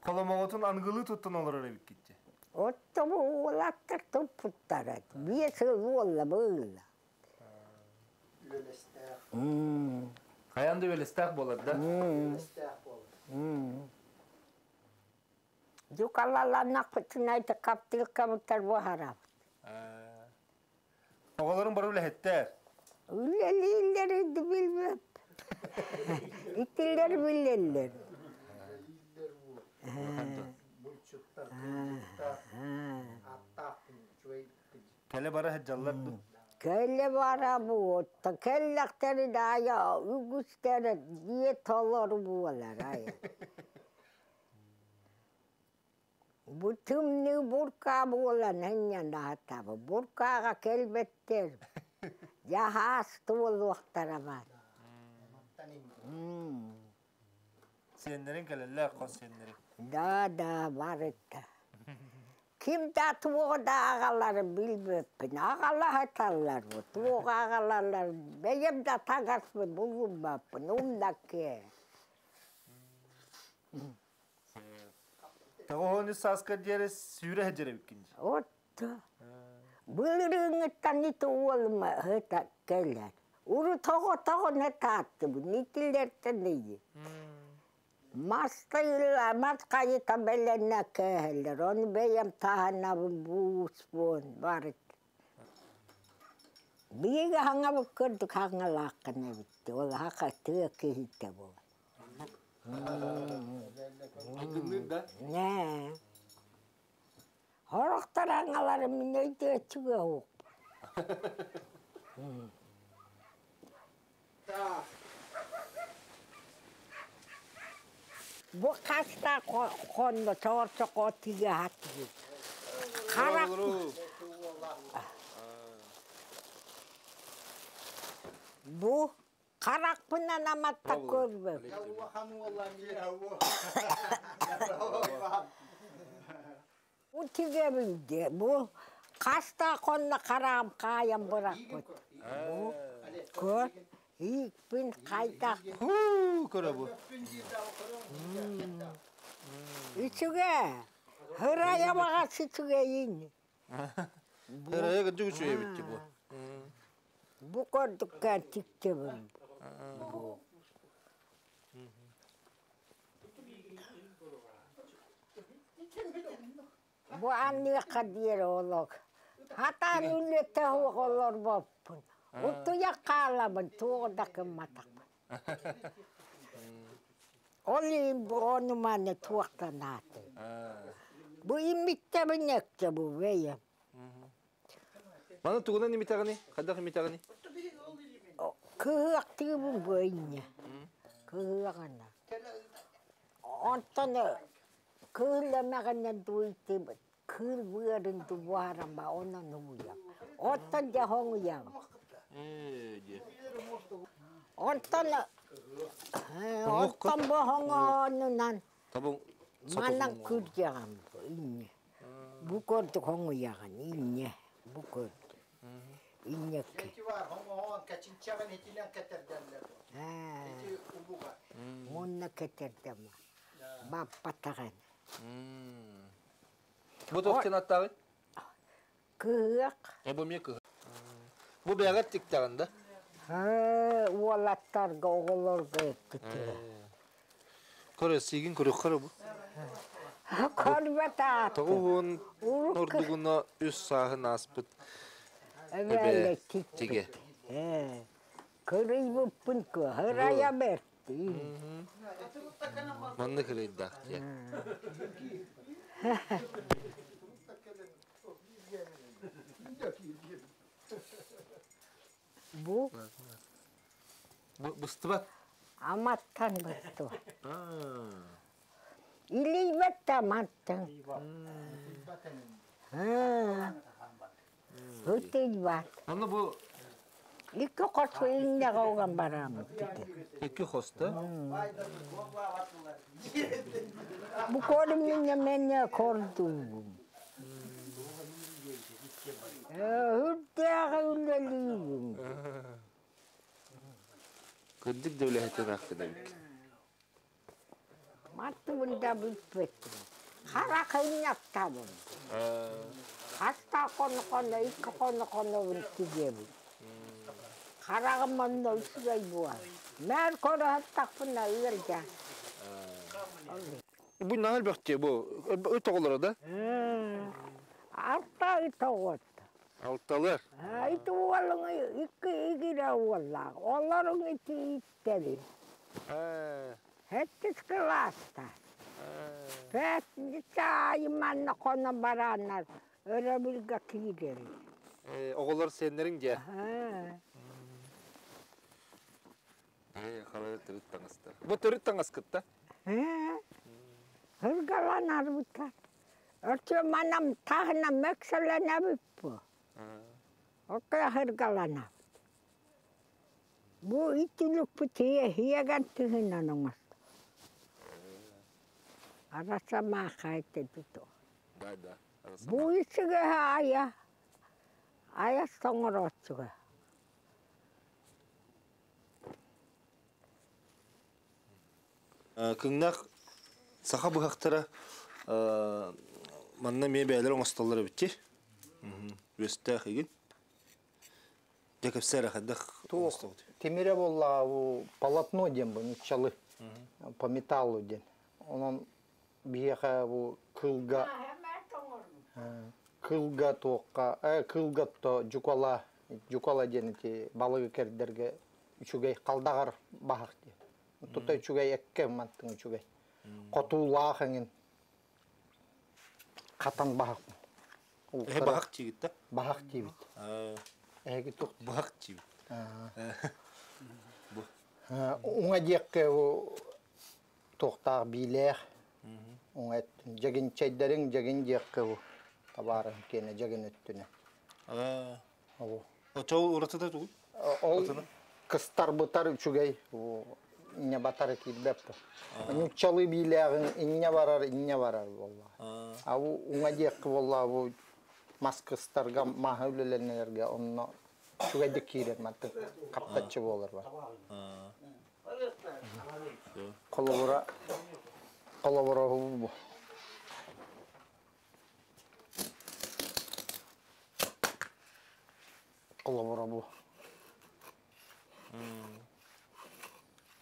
Холомоҕутун ангылыы туттан олорор эбиккит дии. Оттон уолаттар туппуттара. Биэс сыл буолла быылла. Үөлэстээх. Хайаан да үөлэстээх буолар да? Үөлэстээх буолар. Дьукалаланнахпытына ити хаптыыккабыттар буһарабыт. Оҕолорум бары үлэһиттэр. Үлэлииллэр билбэт. Итилэр билэллэр. Булчуттар, кылдьыттар, аттаах үчүгэй Кэлэ бара сылдьаллар дуу? Кэлэ бара буотта кэллэхтэрин аайы үгүстэрэ дьиэ толору буолар айа. Бу тымныы буркаа буолан ынньан аһатабы. Буркааҕа кэлбэттэр. Дьаһаас туолуохтара баар. Сиэннэриҥ кэлэллэр, хос сиэннэриҥ. Да, да, барыта. Ким да туоҕу да аҕаларын билбэппин. Аҕала сыталлар бу. Туох аҕалаллар бэйэм да таҥаспын булуммаппын, умнаккы. Тоҕуһун сааска диэри сүүрэ сылдьар эбиккин дии. Отто. Былырыыҥҥыттан ити уолум ыта кэлэр. Урут оҕотоҕуна тааттыбын, итилэртэн ыйы. Маста мас хайыта бэлэннэ кээһэллэр, ону бэйэм таһынабын бууспун барыт. Биһиги хаҥабыт курдук хаҥалааххын эбит, ол хака тыа киһитэ буолар. Айгынныыр да? Нээ. Хорохтор аҥаларын мин өйдөөччүгэ уһукпун. Бу хаста хонно тоорсоко тигэ хаттыгы. Харак Бу Харахпынан аматта көрбөт. Бу тигэбилде бу хаста хонно хараам хаайан бырахпыт. Бу көр иикпин хайдах Көрө бу. Үчүгэ. Хырайа баҕас үчүгэйин. Хырайа кырдьык үчүгэй эбит бу. Бу курдукка тиктибин. Бу. Бу анныахха диэри олох. Хатаан үлэтэ суох олорбоппун. Утуйа хаалабын, туох да гымматахпын. Ол иһин бу ону-маны туохтанаатым. Бу имиттэбин экчэ бу бэйэм. Маны тугунан имитэҕиний? Хайдах имитэҕиний? Кыһыахтыыбын бу инньэ. Кыһыаҕына. Онтон кыыл эмэҕинэн дуйтыбыт. Кыыл быарын дубаарама онон уйам. Оттон дьэ хоҥуйам. Онтон оттон бу хоҥоонунан манан күрдьэҕим инньэ. Бу курдук хоҥуйаҕын инньэ бу курдук инньэкки Мунна кэтэрдэм баппатаҕын Бу туох диэн аттааҕый? Кыһыах. Бу эмиэ кыһыах. Бу бэйэҕэр тиктэҕин да? Уолаттарга, оҕолорго эппитэ. Көрө, сиигин көрүөххэ эрэ бу. Көрбөт Тоҕуһун ордугуна үс сааһын ааспыт эбээ тигэ. Кырыйбыппын кыһырайа бэртии. Манна кырыйдаах дьэ. Бу Быстыбат. Аматтан быстыбат. Илийбэт да аматтан. Ытыйбат. Онно бу Икки хос иннэҕэ уган барааммыт. Икки хос да? Бу корм минне менне кордуубум. Үрдээҕи үлэлиибин. Кырдьык да үлэһитин аахтын эбиккин. Маттыбын да билбэппин. Хара кыынньаттабын. Хаста хоно-хоно, икки хоно-хонобун тигэбин. Хараҕым онно үчүгэй буолар. Мээр көрө сыттахпына ыалдьар. Бу наһаа элбэхтиэ бу ыт оҕолоро да? Алта ыт оҕото. Алталар. Ити уолуҥ икки игирэ уоллаах. Олоруҥ ити ииттэбин. Сэттис кылааста. Пятница аайы манна хоно барааннар өрөбүлгэ киирэбин. Оҕолор сиэннэриҥ дьэ. Халары төрүт таҥастар. Бу төрүт таҥас кытта? Ыргалан арбыта. Өртө манам таһына мөксөленэбиппу. Окка хыргаланабыт. Бу итилукпут хиэгэн тыһынан оҥост. Арасамаахай тедито. Да, да. Бу исигэ ая ая соҥорооччуга. Кыҥнах саха быһахтара манна эмиэ бэйэлэр оҥостоллор эбит Үөстээх игин. Дьэ кэпсээ хайдах оҥостобут? Тимирэ буоллаҕа бу полотно диэн бу нуччалы по металлу диэн. Онон биһиэхэ бу кылга кылга туохха кылга то дьукала дьукала диэн ити балыгы кэрдэргэ үчүгэй халдаҕар баһах диэн. Тута үчүгэй экке мантың үчүгэй. Хотуулаах эҥин хатан баһах. Эһэ баһах диигит да? Баһах диибит. Эһиги туох Баһах диибит. Бу. Уҥа диэккэ туохтаах биилээх уҥа өттүн дьэгинчэйдэриҥ дьэгин диэххэ бу табаарыһым киэнэ дьэгин өттүнэ. Ол. Очол уратыта тугуй? Ол кыстарбытар үчүгэй инньэ батары киирбэт бу. Ньуччалыы биилээҕиҥ инньэ барар, инньэ барар буолла. А бу уҥа диэххэ буолла бу мас кыстарга, маһы үлэлэнэргэ онно үчүгэйдик киирэр мантык хаптаччы буолар бар. Холобура холобура бу. Холобура бу.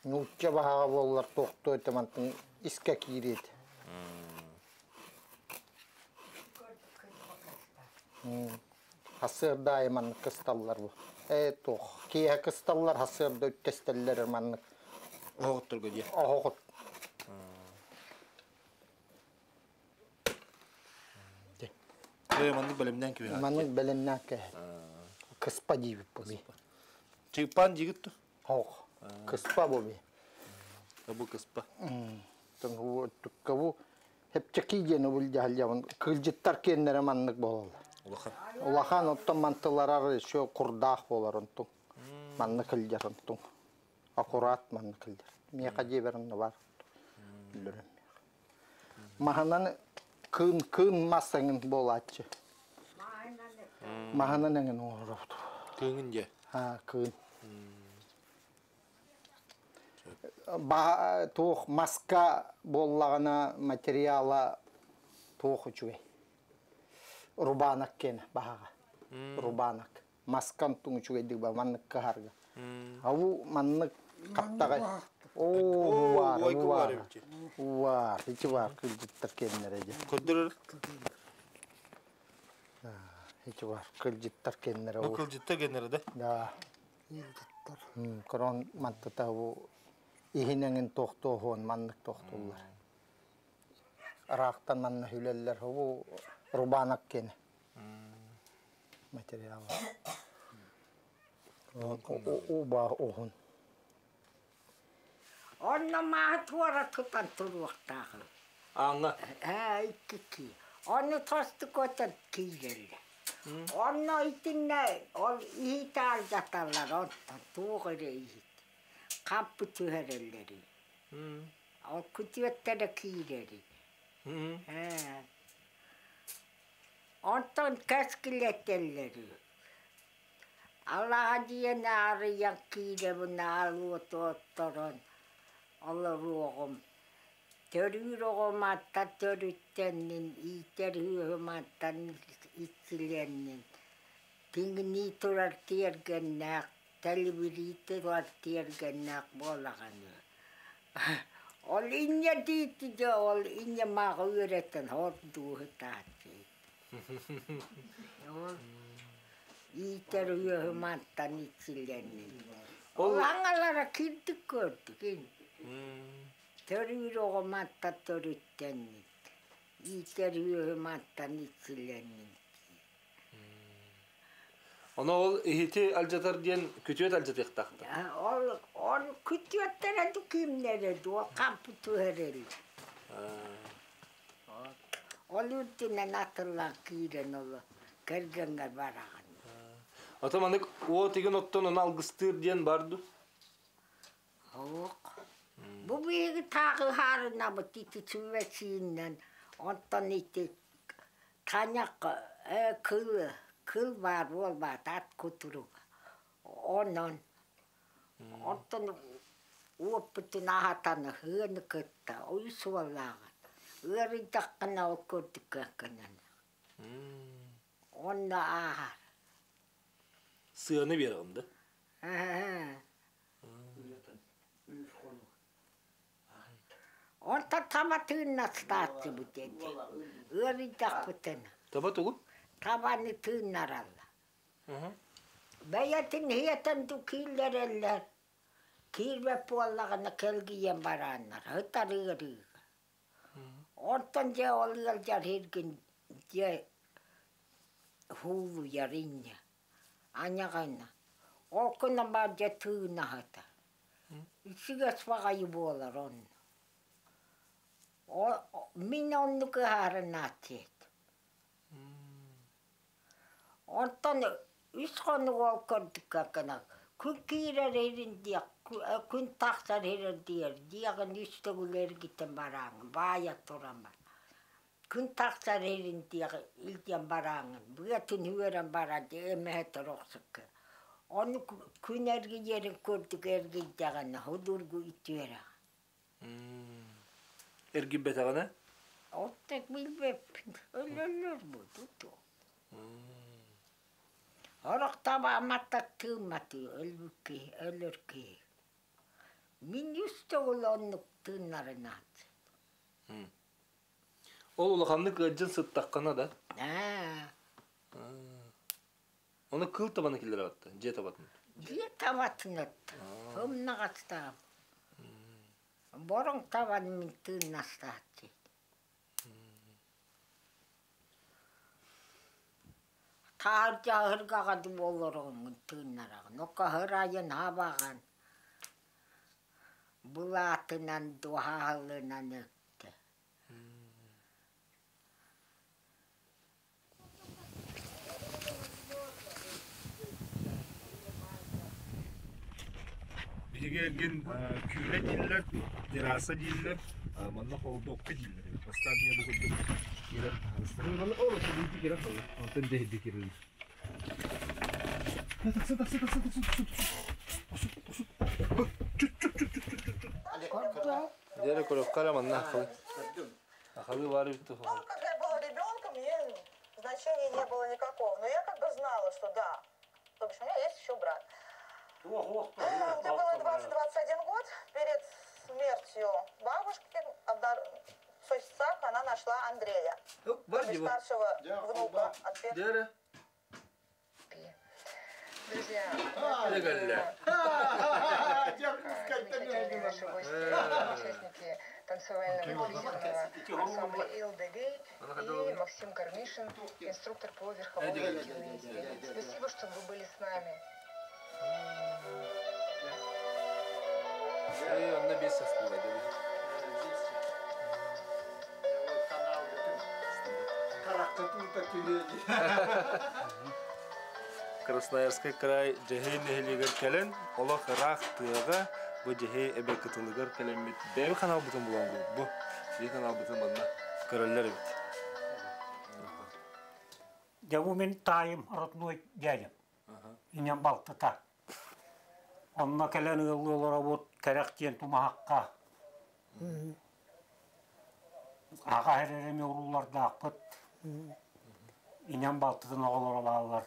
Нуучча баһаҕа буоллар туохтуо этэ мантан искэ киириэт. Хасыарда аайы маннык кысталлар бу. Ээ туох киэһэ кысталлар хасыарда үттэстэллэр маннык. Оһоҕотторго диэ. Оһоҕот. Э, маннык бэлэмнээн кэбиһэр. Маннык бэлэмнээн кэбиһэр. Кыспа диибит бу би. Чыыппаан диигит ту? Ох, кыспа бу би. Бу кыспа. Tukka бу хепчэки диэн убул кылдьыттар киэннэрэ маннык буолаллар. Улахан. Улахан оттон мантыларар еще курдаах буолар онтун. Маннык кылдьар онтун. Аккурат маннык кылдьар. Миэхэ дьиэбэр онно бар. Үллэрим. Маһынан кыын кыын мас эҥин буолааччы. Маһынан эҥин оҥоробут. Кыыҥын дьэ. Ha, кыын. Ба туох маска буоллаҕына материала туох үчүгэй. Рубанок киэнэ баһаҕа. Рубанок. Маскан туҥ үчүгэйдик ба маннык кыһарга. Абу маннык хаптаҕай. Оо, баар, баар. Баар, ити баар кылдьыттар киэннэрэ дьэ. Көрдөрөр. Ити баар кылдьыттар киэннэрэ. Бу кылдьыттар киэннэрэ да? Да. Корон мантата бу иһинэҥин тохтуоһуон маннык тохтуллар. Ыраахтан манна хүлэллэр бу рубанок киэнэ материала. Уба уһун. Онно мааһы туора тутан туруохтаахын. Ааҥҥа? Ээ, икки Онно тосту көтөн киирэллэр. Онно итиннэ ол иһит алдьаталлар онтон туох эрэ иһит. Хаппы түһэрэллэрий. Ол күтүөттэрэ киирэрий. Ээ. Онтон кэскилэтэллэрий. Аллаһа диэн арыйан киирэбин аал уоту отторон олоруоҕум. Төрүүр оҕо матта төрүттэннин, иитэр үөһү маттан иччилэннин. Тиҥнии турар тиэргэннээх, тэлибирии турар тиэргэннээх буолаҕын. Ол инньэ диити дьэ ол инньэ мааҕы үөрэтэн хор дууһутааччы. Ол иитэр үөһү мантан иччилэннин. Ол аҥалара кирдик көрдүк. Төрүүр оҕо мантан төрүттэннин. Иитэр үөһү мантан иччилэннин. Ону ол иһити алдьатар диэн күтүөт алдьатыахтаахтар. Ол ол күтүөттэрэ ду кимнэрэ ду ол хампы түһэрэллэр. Ол үрдүнэн атыллаан киирэн ол кэргэҥҥэр бараҕын. Ото манык уот игин оттон ону алгыстыыр диэн бар ду? Суох. Бу биһиги тааҕы ыһаарынабыт ити сүбэчииннэн, онтон ити таняк кыл кыл баар буолбаат ат кутуруга. Онон онтон уоппутун аһатан ыһыаны кытта үс уоллааҕын ыарыйдаххына ол курдук гынан. Онно ааһар. Сыаны биэрэҕин да? Ээ. Онтон таба тыыннастааччыбыт этэ. Ыарыйдахпытына. Таба тугу? Табаны тыыннараллар. Бэйэтин иһиэтэн ду кииллэрэллэр. Киирбэт буоллаҕына кэлгийэн барааннар. Ытар ыарыыга. Онтон дьэ ол ыалдьар сиргин дьэ һуулуйар инньэ. Аньаҕына. Ол гынан баар дьэ тыынаһыта. Үчүгэс баҕайы буолар онно. Мин оннук ыһаарынааччы этим. Онтон үс хонук ол көрдүккэ гына күн киирэр иһин диэх, күн тахсар иһин диэр, диэҕин үс төгүл эргитэн барааҥҥын, баайа туран бар. Күн тахсар иһин диэх илдьэн барааҥҥын, быатын үөрэн баран эмэһэ охсукка. Ону күн эргийэрин курдук эргийдэҕинэ судургу үтүөрэҕин. Эргийбэтэҕинэ? Оттон билбэппин. Өлөллөр буолбут. Сорох табааматтар тыымматы өлбүт киһи, өлөр киһи. Мин үс төгүл оннук тыыннарынаат. Ол улаханнык ыалдьан сыттаххына да? Аа. Ону кыыл табаны киллэрэ батта, дьиэ табатын. Дьиэ табатын атта. Ымнаҕастаам. Бороҥ табан мин тыыннастааччы. Таһырдьа аһыргаҕа олороҥҥун тыыннараҕын. Окаһыр айан хабаҕан былаатынан дуоһаһылынан өттө. Биһиги эргин күүлэ дииллэр, терраса дииллэр, манна холодокка дииллэр. Бастаан дьиэ бу курдук киирэн таһаарыстар. Ол оту киирэн хаалла. Онтон дьэһидди киирэллэр. Тахса, тахса, тахса, тахса, тахса, тахса, тахса, чут, чут, чут, чут, чут, чут. Дьэ, көрөххө эрэ манна ахалы. Ахалы баар эбит Когда я была ребенком, мне значения не было никакого. Но я как бы знала, что да. То бишь у меня есть еще брат. Мне было 20-21 год. Перед смертью бабушки в соцсетях она нашла Андрея. То бишь старшего внука от Дьэ, Друзья, наши гости, участники танцевального инклюзивного ансамбля ЛДГ и Максим Кармишин, инструктор по верховой езде. Спасибо, что вы были с нами. Онно бес састыла Красноярскай край Дьэһиэй нэһилиэгэр кэлэн, олох ыраах тыаҕа бу Дьэһиэй эбэ кытылыгар кэлэммит бэйэбит ханаалбытын булан бу биир ханаалбытын манна көрөллөр эбит. Дьэ бу мин таайым родной дядям. Инньэн балтыта. Онно кэлэн ыаллыы олоробут кэрэх диэн тумаһахха. Аҕа эрэреми уруулардаахпыт. Инем балтытын оҕолоро бааллар.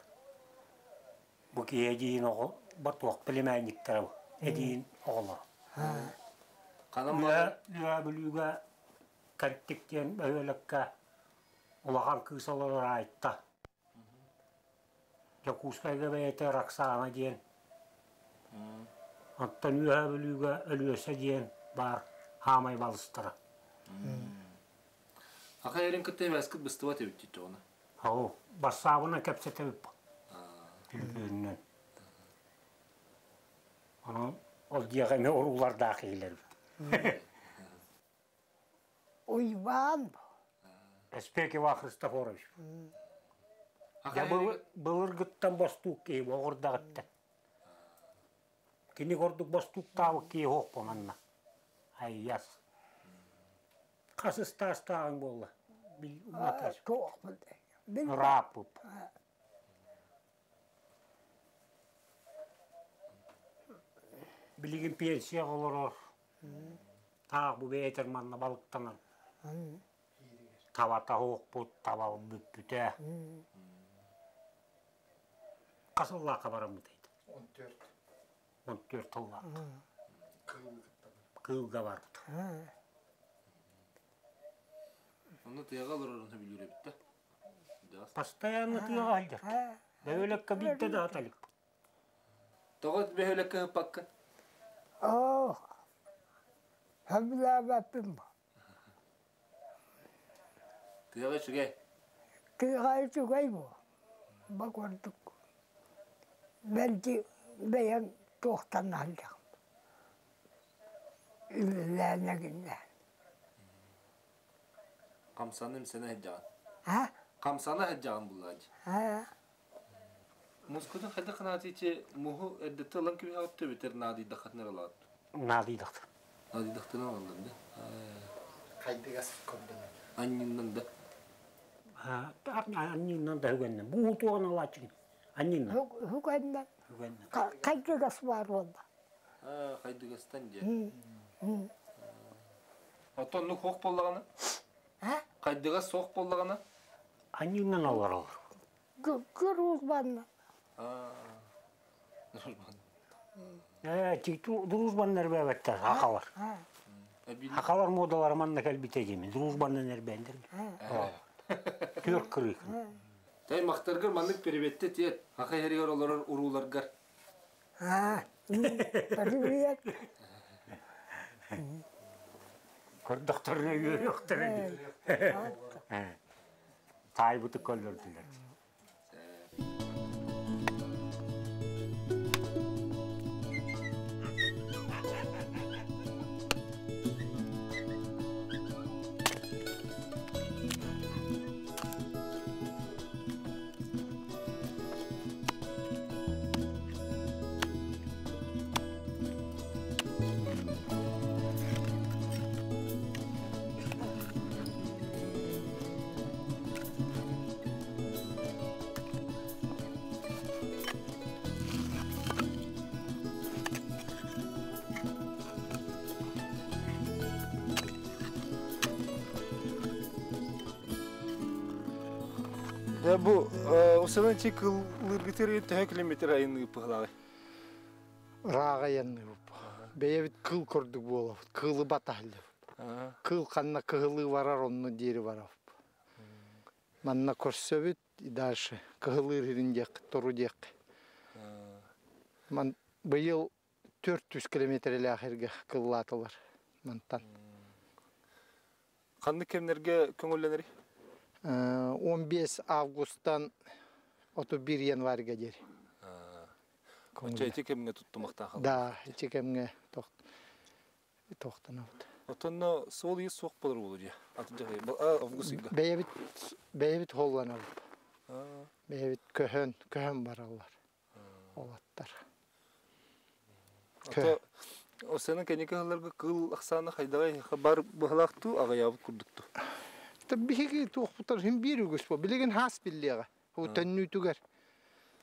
Бу киһи эдиин оҕо батуох племянниктара эдиин оҕолоро. Үөһээ Бүлүүгэ Кэнтик диэн бөһүөлэккэ улахан кыыс олорор Айта. Дьокуускайга бэйэтэ Роксана диэн. Оттон Үөһээ Бүлүүгэ Өлүөсэ диэн баар хаамай балыстара. Аха эрин кытта эбээскит быстыбат эбит дии ону. Ау, бассаабынан кэпсэтэбит. Түллүүннэн. Онон ол дьиэҕэ эмиэ уруулардаах иһилэрбит. Уйбаан. Эспек Иван Христофорович. Дьэ былыргыттан бостуук киһи оҕурдаҕыттан. Кини курдук бостууктаабыт киһи суох манна. Айас. Хас ыстаастааҕыҥ буолла? Ырааппыт. Билигин пенсияҕа олорор. Таах бу бэйэтэр манна балыктанан. Табата суохпут, таба бүппүтэ. Хас сыллаахха бараммытай? 14. 14 сыллаахха. Кыылга барбыт. Онно тыаҕа олорорун сөбүлүүр эбит да. Постоянно тыаҕа сылдьар. Бөһүөлэккэ биирдэ да аталык. Тоҕо бөһүөлэккэ ыппаккын? Оо, сөбүлээбэппин бу. Тыаҕа үчүгэй. Тыаҕа үчүгэй бу. Ба курдук. Мэлдьи бэйэҥ туохтан сылдьаҕын. Үлэлээн эгиннээн. Хамсаны имсэнэ сылдьаҕын. А? Хамсана сылдьаҕын буллааччы. А? Мускутун хайдах ханаатыйчы муһу эрдэтте ылан кэбиһэҕит төбүтэр наадыйдаххытына ылаҕыт. Наадыйдахтар. Наадыйдахтына ылаллар да. Хайдыгас көрдөнөр. Анньыннан да. Анньыннан да үгэннэн. Бу туоҕун алааччыгын. Анньыннан. Үгэннэн. Хайдыгас баар буолла. Хайдыгастан дьэ. Оттон оннук суох буоллаҕына? Хайдыгас суох буоллаҕына? Анньыннан олороллор. Дружбанна. Ээ, дружбаннар бэбэттэр, хахалар. Хахалар муодалара манна кэлбитэ диэмин, дружбаннан эрбэндер. Түөрт кырыыкын. Тэй махтаргар маннык переведте тиэт, хаха иһэригэр олорор урууларгар. Привет. Көрдөхтөрүнэ үөрүөхтэрэ дии. Таайбыты көллөрдүлэр. Дьэ бу усанан чи кыллыыргытыр төһө километр айанныыр пыһылааҕый? Ырааҕа айанныыбыт. Бэйэбит кыл курдук буолабыт. Кыылы батаһыллыбыт. Кыл ханна кыһылыы барар онно диэри барабыт. Манна көрсөбүт и дальше кыһылыыр иһин диэххэ, тору диэххэ. Ман быйыл 400 километрэлээх эргэ кыллаатылар мантан. Ханнык кэмнэргэ көҥүллэнэрий? 15 августтан 31 январьга диэри. Оччо ити кэмҥэ туттумахтаах. Да, ити кэмҥэ тохтонобут. Отонно суол иис суох болор буолу дии. Август ыйга. Бэйэбит бэйэбит холланабыт. Бэйэбит көһөн, көһөн бараллар. Олаттар. Ото Осенын кэнники сылларга кыыл ахсаана хайдаҕай бар быһалаахтуу аҕыйаабыт курдукту. Биһиги туохпутар хин биир үгүс бу. Билигин хаас биллиэҕэ. Бу төннүүтүгэр.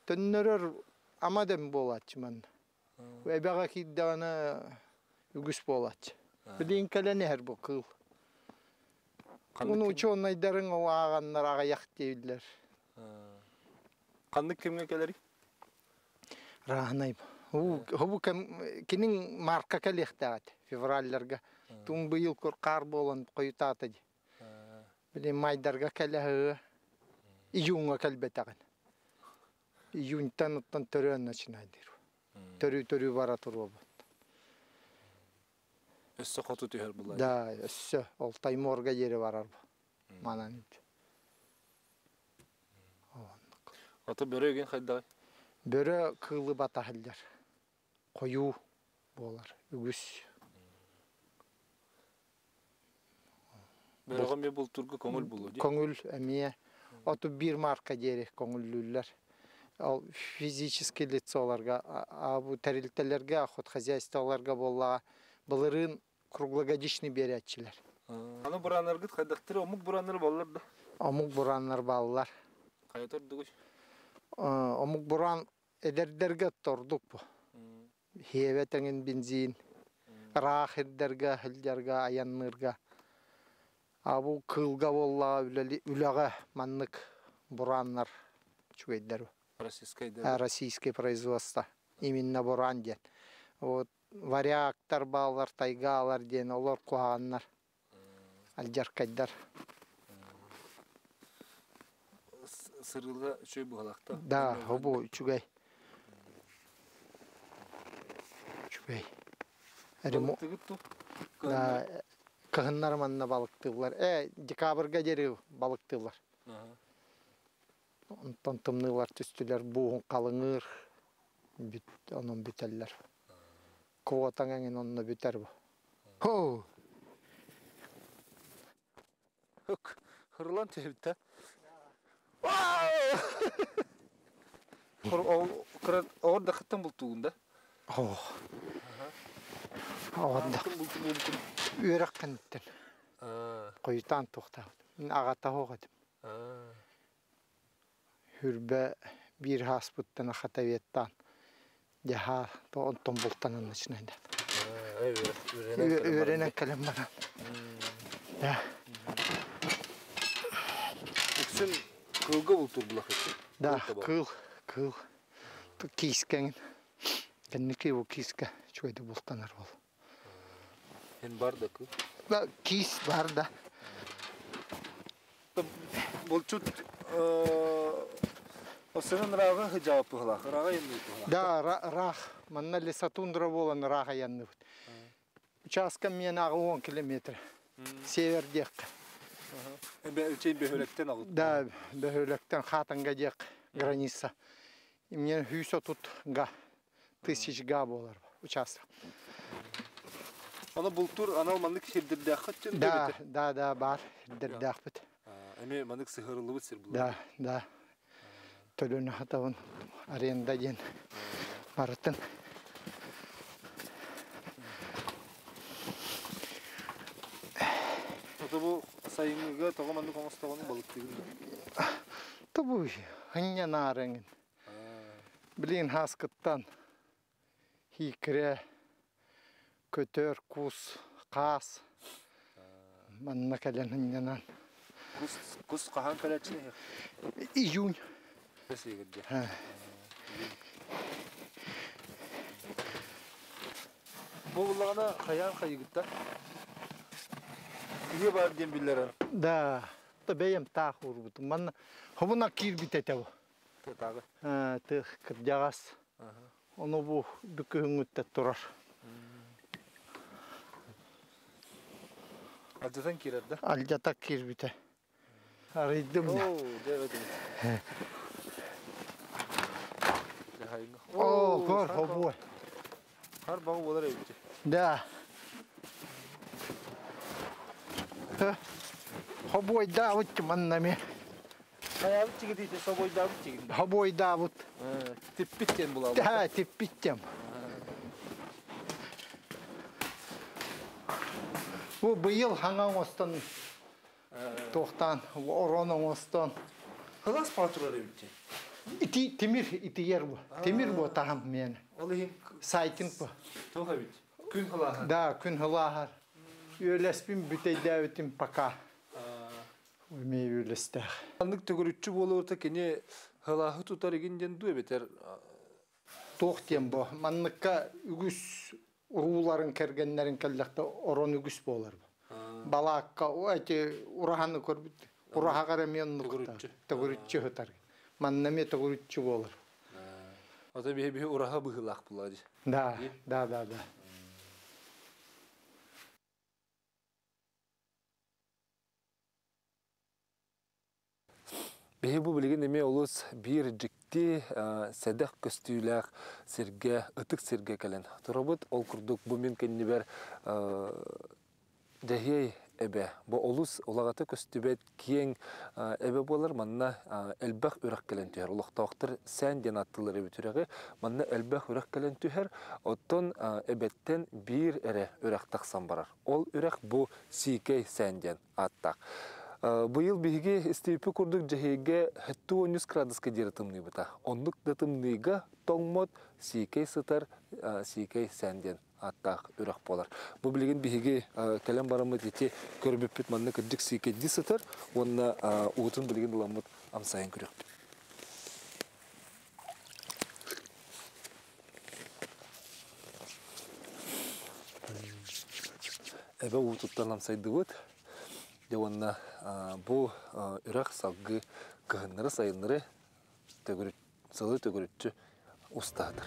Төннөрөр ама дэм буолааччы манна. Эбэҕэ киирдэҕинэ үгүс буолааччы. Билигин кэлэн иһэр бу кыыл. Уну учуонайдарын ол ааҕаннар аҕыйах дииллэр. Ханнык кэмҥэ кэлэрий? Рааһынай. Хобу кэм кинин марка кэлиэхтээх этэ февралларга. Тун быйыл хаар буолан хойутаата дии. Били майдарга кэлэһыы июньҥа кэлбэтэҕин. Июньтан оттон төрөөн начинайдыр. Төрүү-төрүү бара туруобут. Өссө хоту түһэр булар. Да, өссө ол Тайморга диэри барар бу. Манан. Ото бөрө өгін хайдаҕай? Бөрө кыылы батаһыллар. Хойуу буолар үгүс. Бөрөҕө эмиэ бултуурга көҥүл булуо дии. Көҥүл эмиэ 31 марка диэри көҥүллүүллэр. Ол физический лицоларга, бу тэрилтэлэргэ, охотхозяйстволарга буоллаҕа былырыын круглогодичный биэрээччилэр. Аны бурааннаргыт хайдахтары омук бурааннары баллар да? Омук бурааннар бааллар. Хайа тордугуй? Омук бураан эдэрдэргэ тордук бу. Хиэбэ тэҥин бензин, ыраах ирдэргэ, сылдьарга, айанныырга. А бу кыылга буоллаҕа үлэҕэ маннык бурааннар үчүгэйдэр. Российскай Российское производство. Именно буран диэн. Вот варягтар бааллар, тайгаалар диэн олор куһаҕаннар, алдьаркайдар. Сырыылга үчүгэй быһалаахта. Да, бу үчүгэй. Үчүгэй. Да, кыһыннар манна балыктыыллар. Декабрьга диэри балыктыыллар. Онтон тымныылар түстүлэр, буоһун халыҥыыр, бүт, онон бүтэллэр. Квотаҥ эҥин онно бүтэр бу. Хо! Хырлан түһүбүттэ. Оҕор да хаттан бултуугун да? Ох. Оҕор да. Үөрэх кэнниттэн. Хойутаан туохтаабыт. Мин аҕата оһох этим. Хүрбэ биир ааспыттан хатаветтаан дьаһаа онтон бултанан начинайда. Үөрэнэн кэлэн баран. Да. Үксүн кыылга бултуур булах Да, кыыл, кыыл. Киискэҥин. Кэнники бу киискэ үчүгэйдик бултанар бол. Эн бар да кыыл? Да, киис бар да. Булчут Осынан ырааҕа хыдьаабыт быһылаах, ырааҕа айанныыбыт быһылаах. Да, ыраах. Манна лесотундра буолан ыраах айанныбыт. Участка миэн аҕа 10 километр. Север диэххэ. Үчей бөһүөлэктэн алыт. Да, бөһүөлэктэн Хатанга диэх граница. Имнен 130 га, тысяч га буолар участок. Аны бултуур анал маннык сирдэрдээххит дьон Да, да, да, бар сирдэрдээхпит. Эми маннык сыһырыллыбыт сир булар. Да, да. Төлөнө хатабын аренда диэн барытын. Ото бу сайыҥҥыга тоҕо маннык оҥостоҕун балыктыгын да? Тобу хынньанаарыҥын. Билигин хааскыттан хиикирэ, көтөр, кус, хаас манна кэлэн хынньанан. Кус, кус хаһан кэлээччини? Июнь. Бу буллаҕына хайаан хайыгытта? Киһи бар диэн биллэрэр. Да, то бэйэм таах уурбутум. Манна хобуна киирбит этэ бу. Тытааҕы. Тых кырдьаҕас. Ону бу бүкүһүҥҥүттэ турар. Алдьатан киирэр да? Алдьата киирбитэ. Арыйдым да. О, көр, хобуой. Хар баҕы буолар эбит. Да. Хобуойдаабыт манна ми. Хайаабыт чигитите, собойдаабыт чигин. Хобуойдаабыт. Типпит тем булабыт. Да, типпит тем. Бу быйыл хаҥа оҥостон туохтаан орон оҥостон. Кылас патрулар эбит. Ити тимир итийэр бу. Тимир бу таһам мен. Ол иһин сайтинг бу. Туох эбит? Күн хылааһар. Да, күн хылааһар. Үөлэспин бүтэйдээбитим пока. Үлэстээх. Маннык төгүрүччү буолуота кини хылааһы тутар игин диэн дуу эбэтэр Туох диэн бу манныкка үгүс урууларын кэргэннэрин кэллэхтэ орон үгүс буолар. Балаакка эти ураһаны көрбүт. Ураһаҕар эмиэ оннук төгүрүччү сытар. Манна эмиэ төгүрүччү буолар. Ото биһи биһи ураһа быһыылаах буолар дии. Да, да, да, да. Биһи бу билигин эмиэ олус биир дьикти сэдэх көстүүлээх сиргэ, ытык сиргэ кэлэн турабыт. Ол курдук бу мин кэннибэр Дьэһиэй эбэ. Бу олус улаҕата көстүбэт киэҥ эбэ буолар. Манна элбэх үрэх кэлэн түһэр. Олохтоохтор Сээн диэн ааттыыллар эбит үрэҕи. Манна элбэх үрэх кэлэн түһэр. Оттон эбэттэн биир эрэ үрэх тахсан барар. Ол үрэх бу Сиикэй Сээн диэн ааттаах. Быйыл биһиги истиипи курдук Дьэһиэйгэ 73 градуска диэри тымныйбыта. Оннук да тымныыга тоҥмот, сиикэй сытар, сиикэй сээн диэн ааттаах үрэх буолар. Бу билигин биһиги кэлэн бараммыт ити көрбүппүт манна кырдьык сиикэйдии сытар уонна уутун билигин ыламмыт амсайан көрүөхпүт. Эбэ уутуттан амсайдыбыт. Дьэ уонна бу үрэх салгыы кыһыннары-сайыннары төгүрүк сылы төгүрүччү устаатар.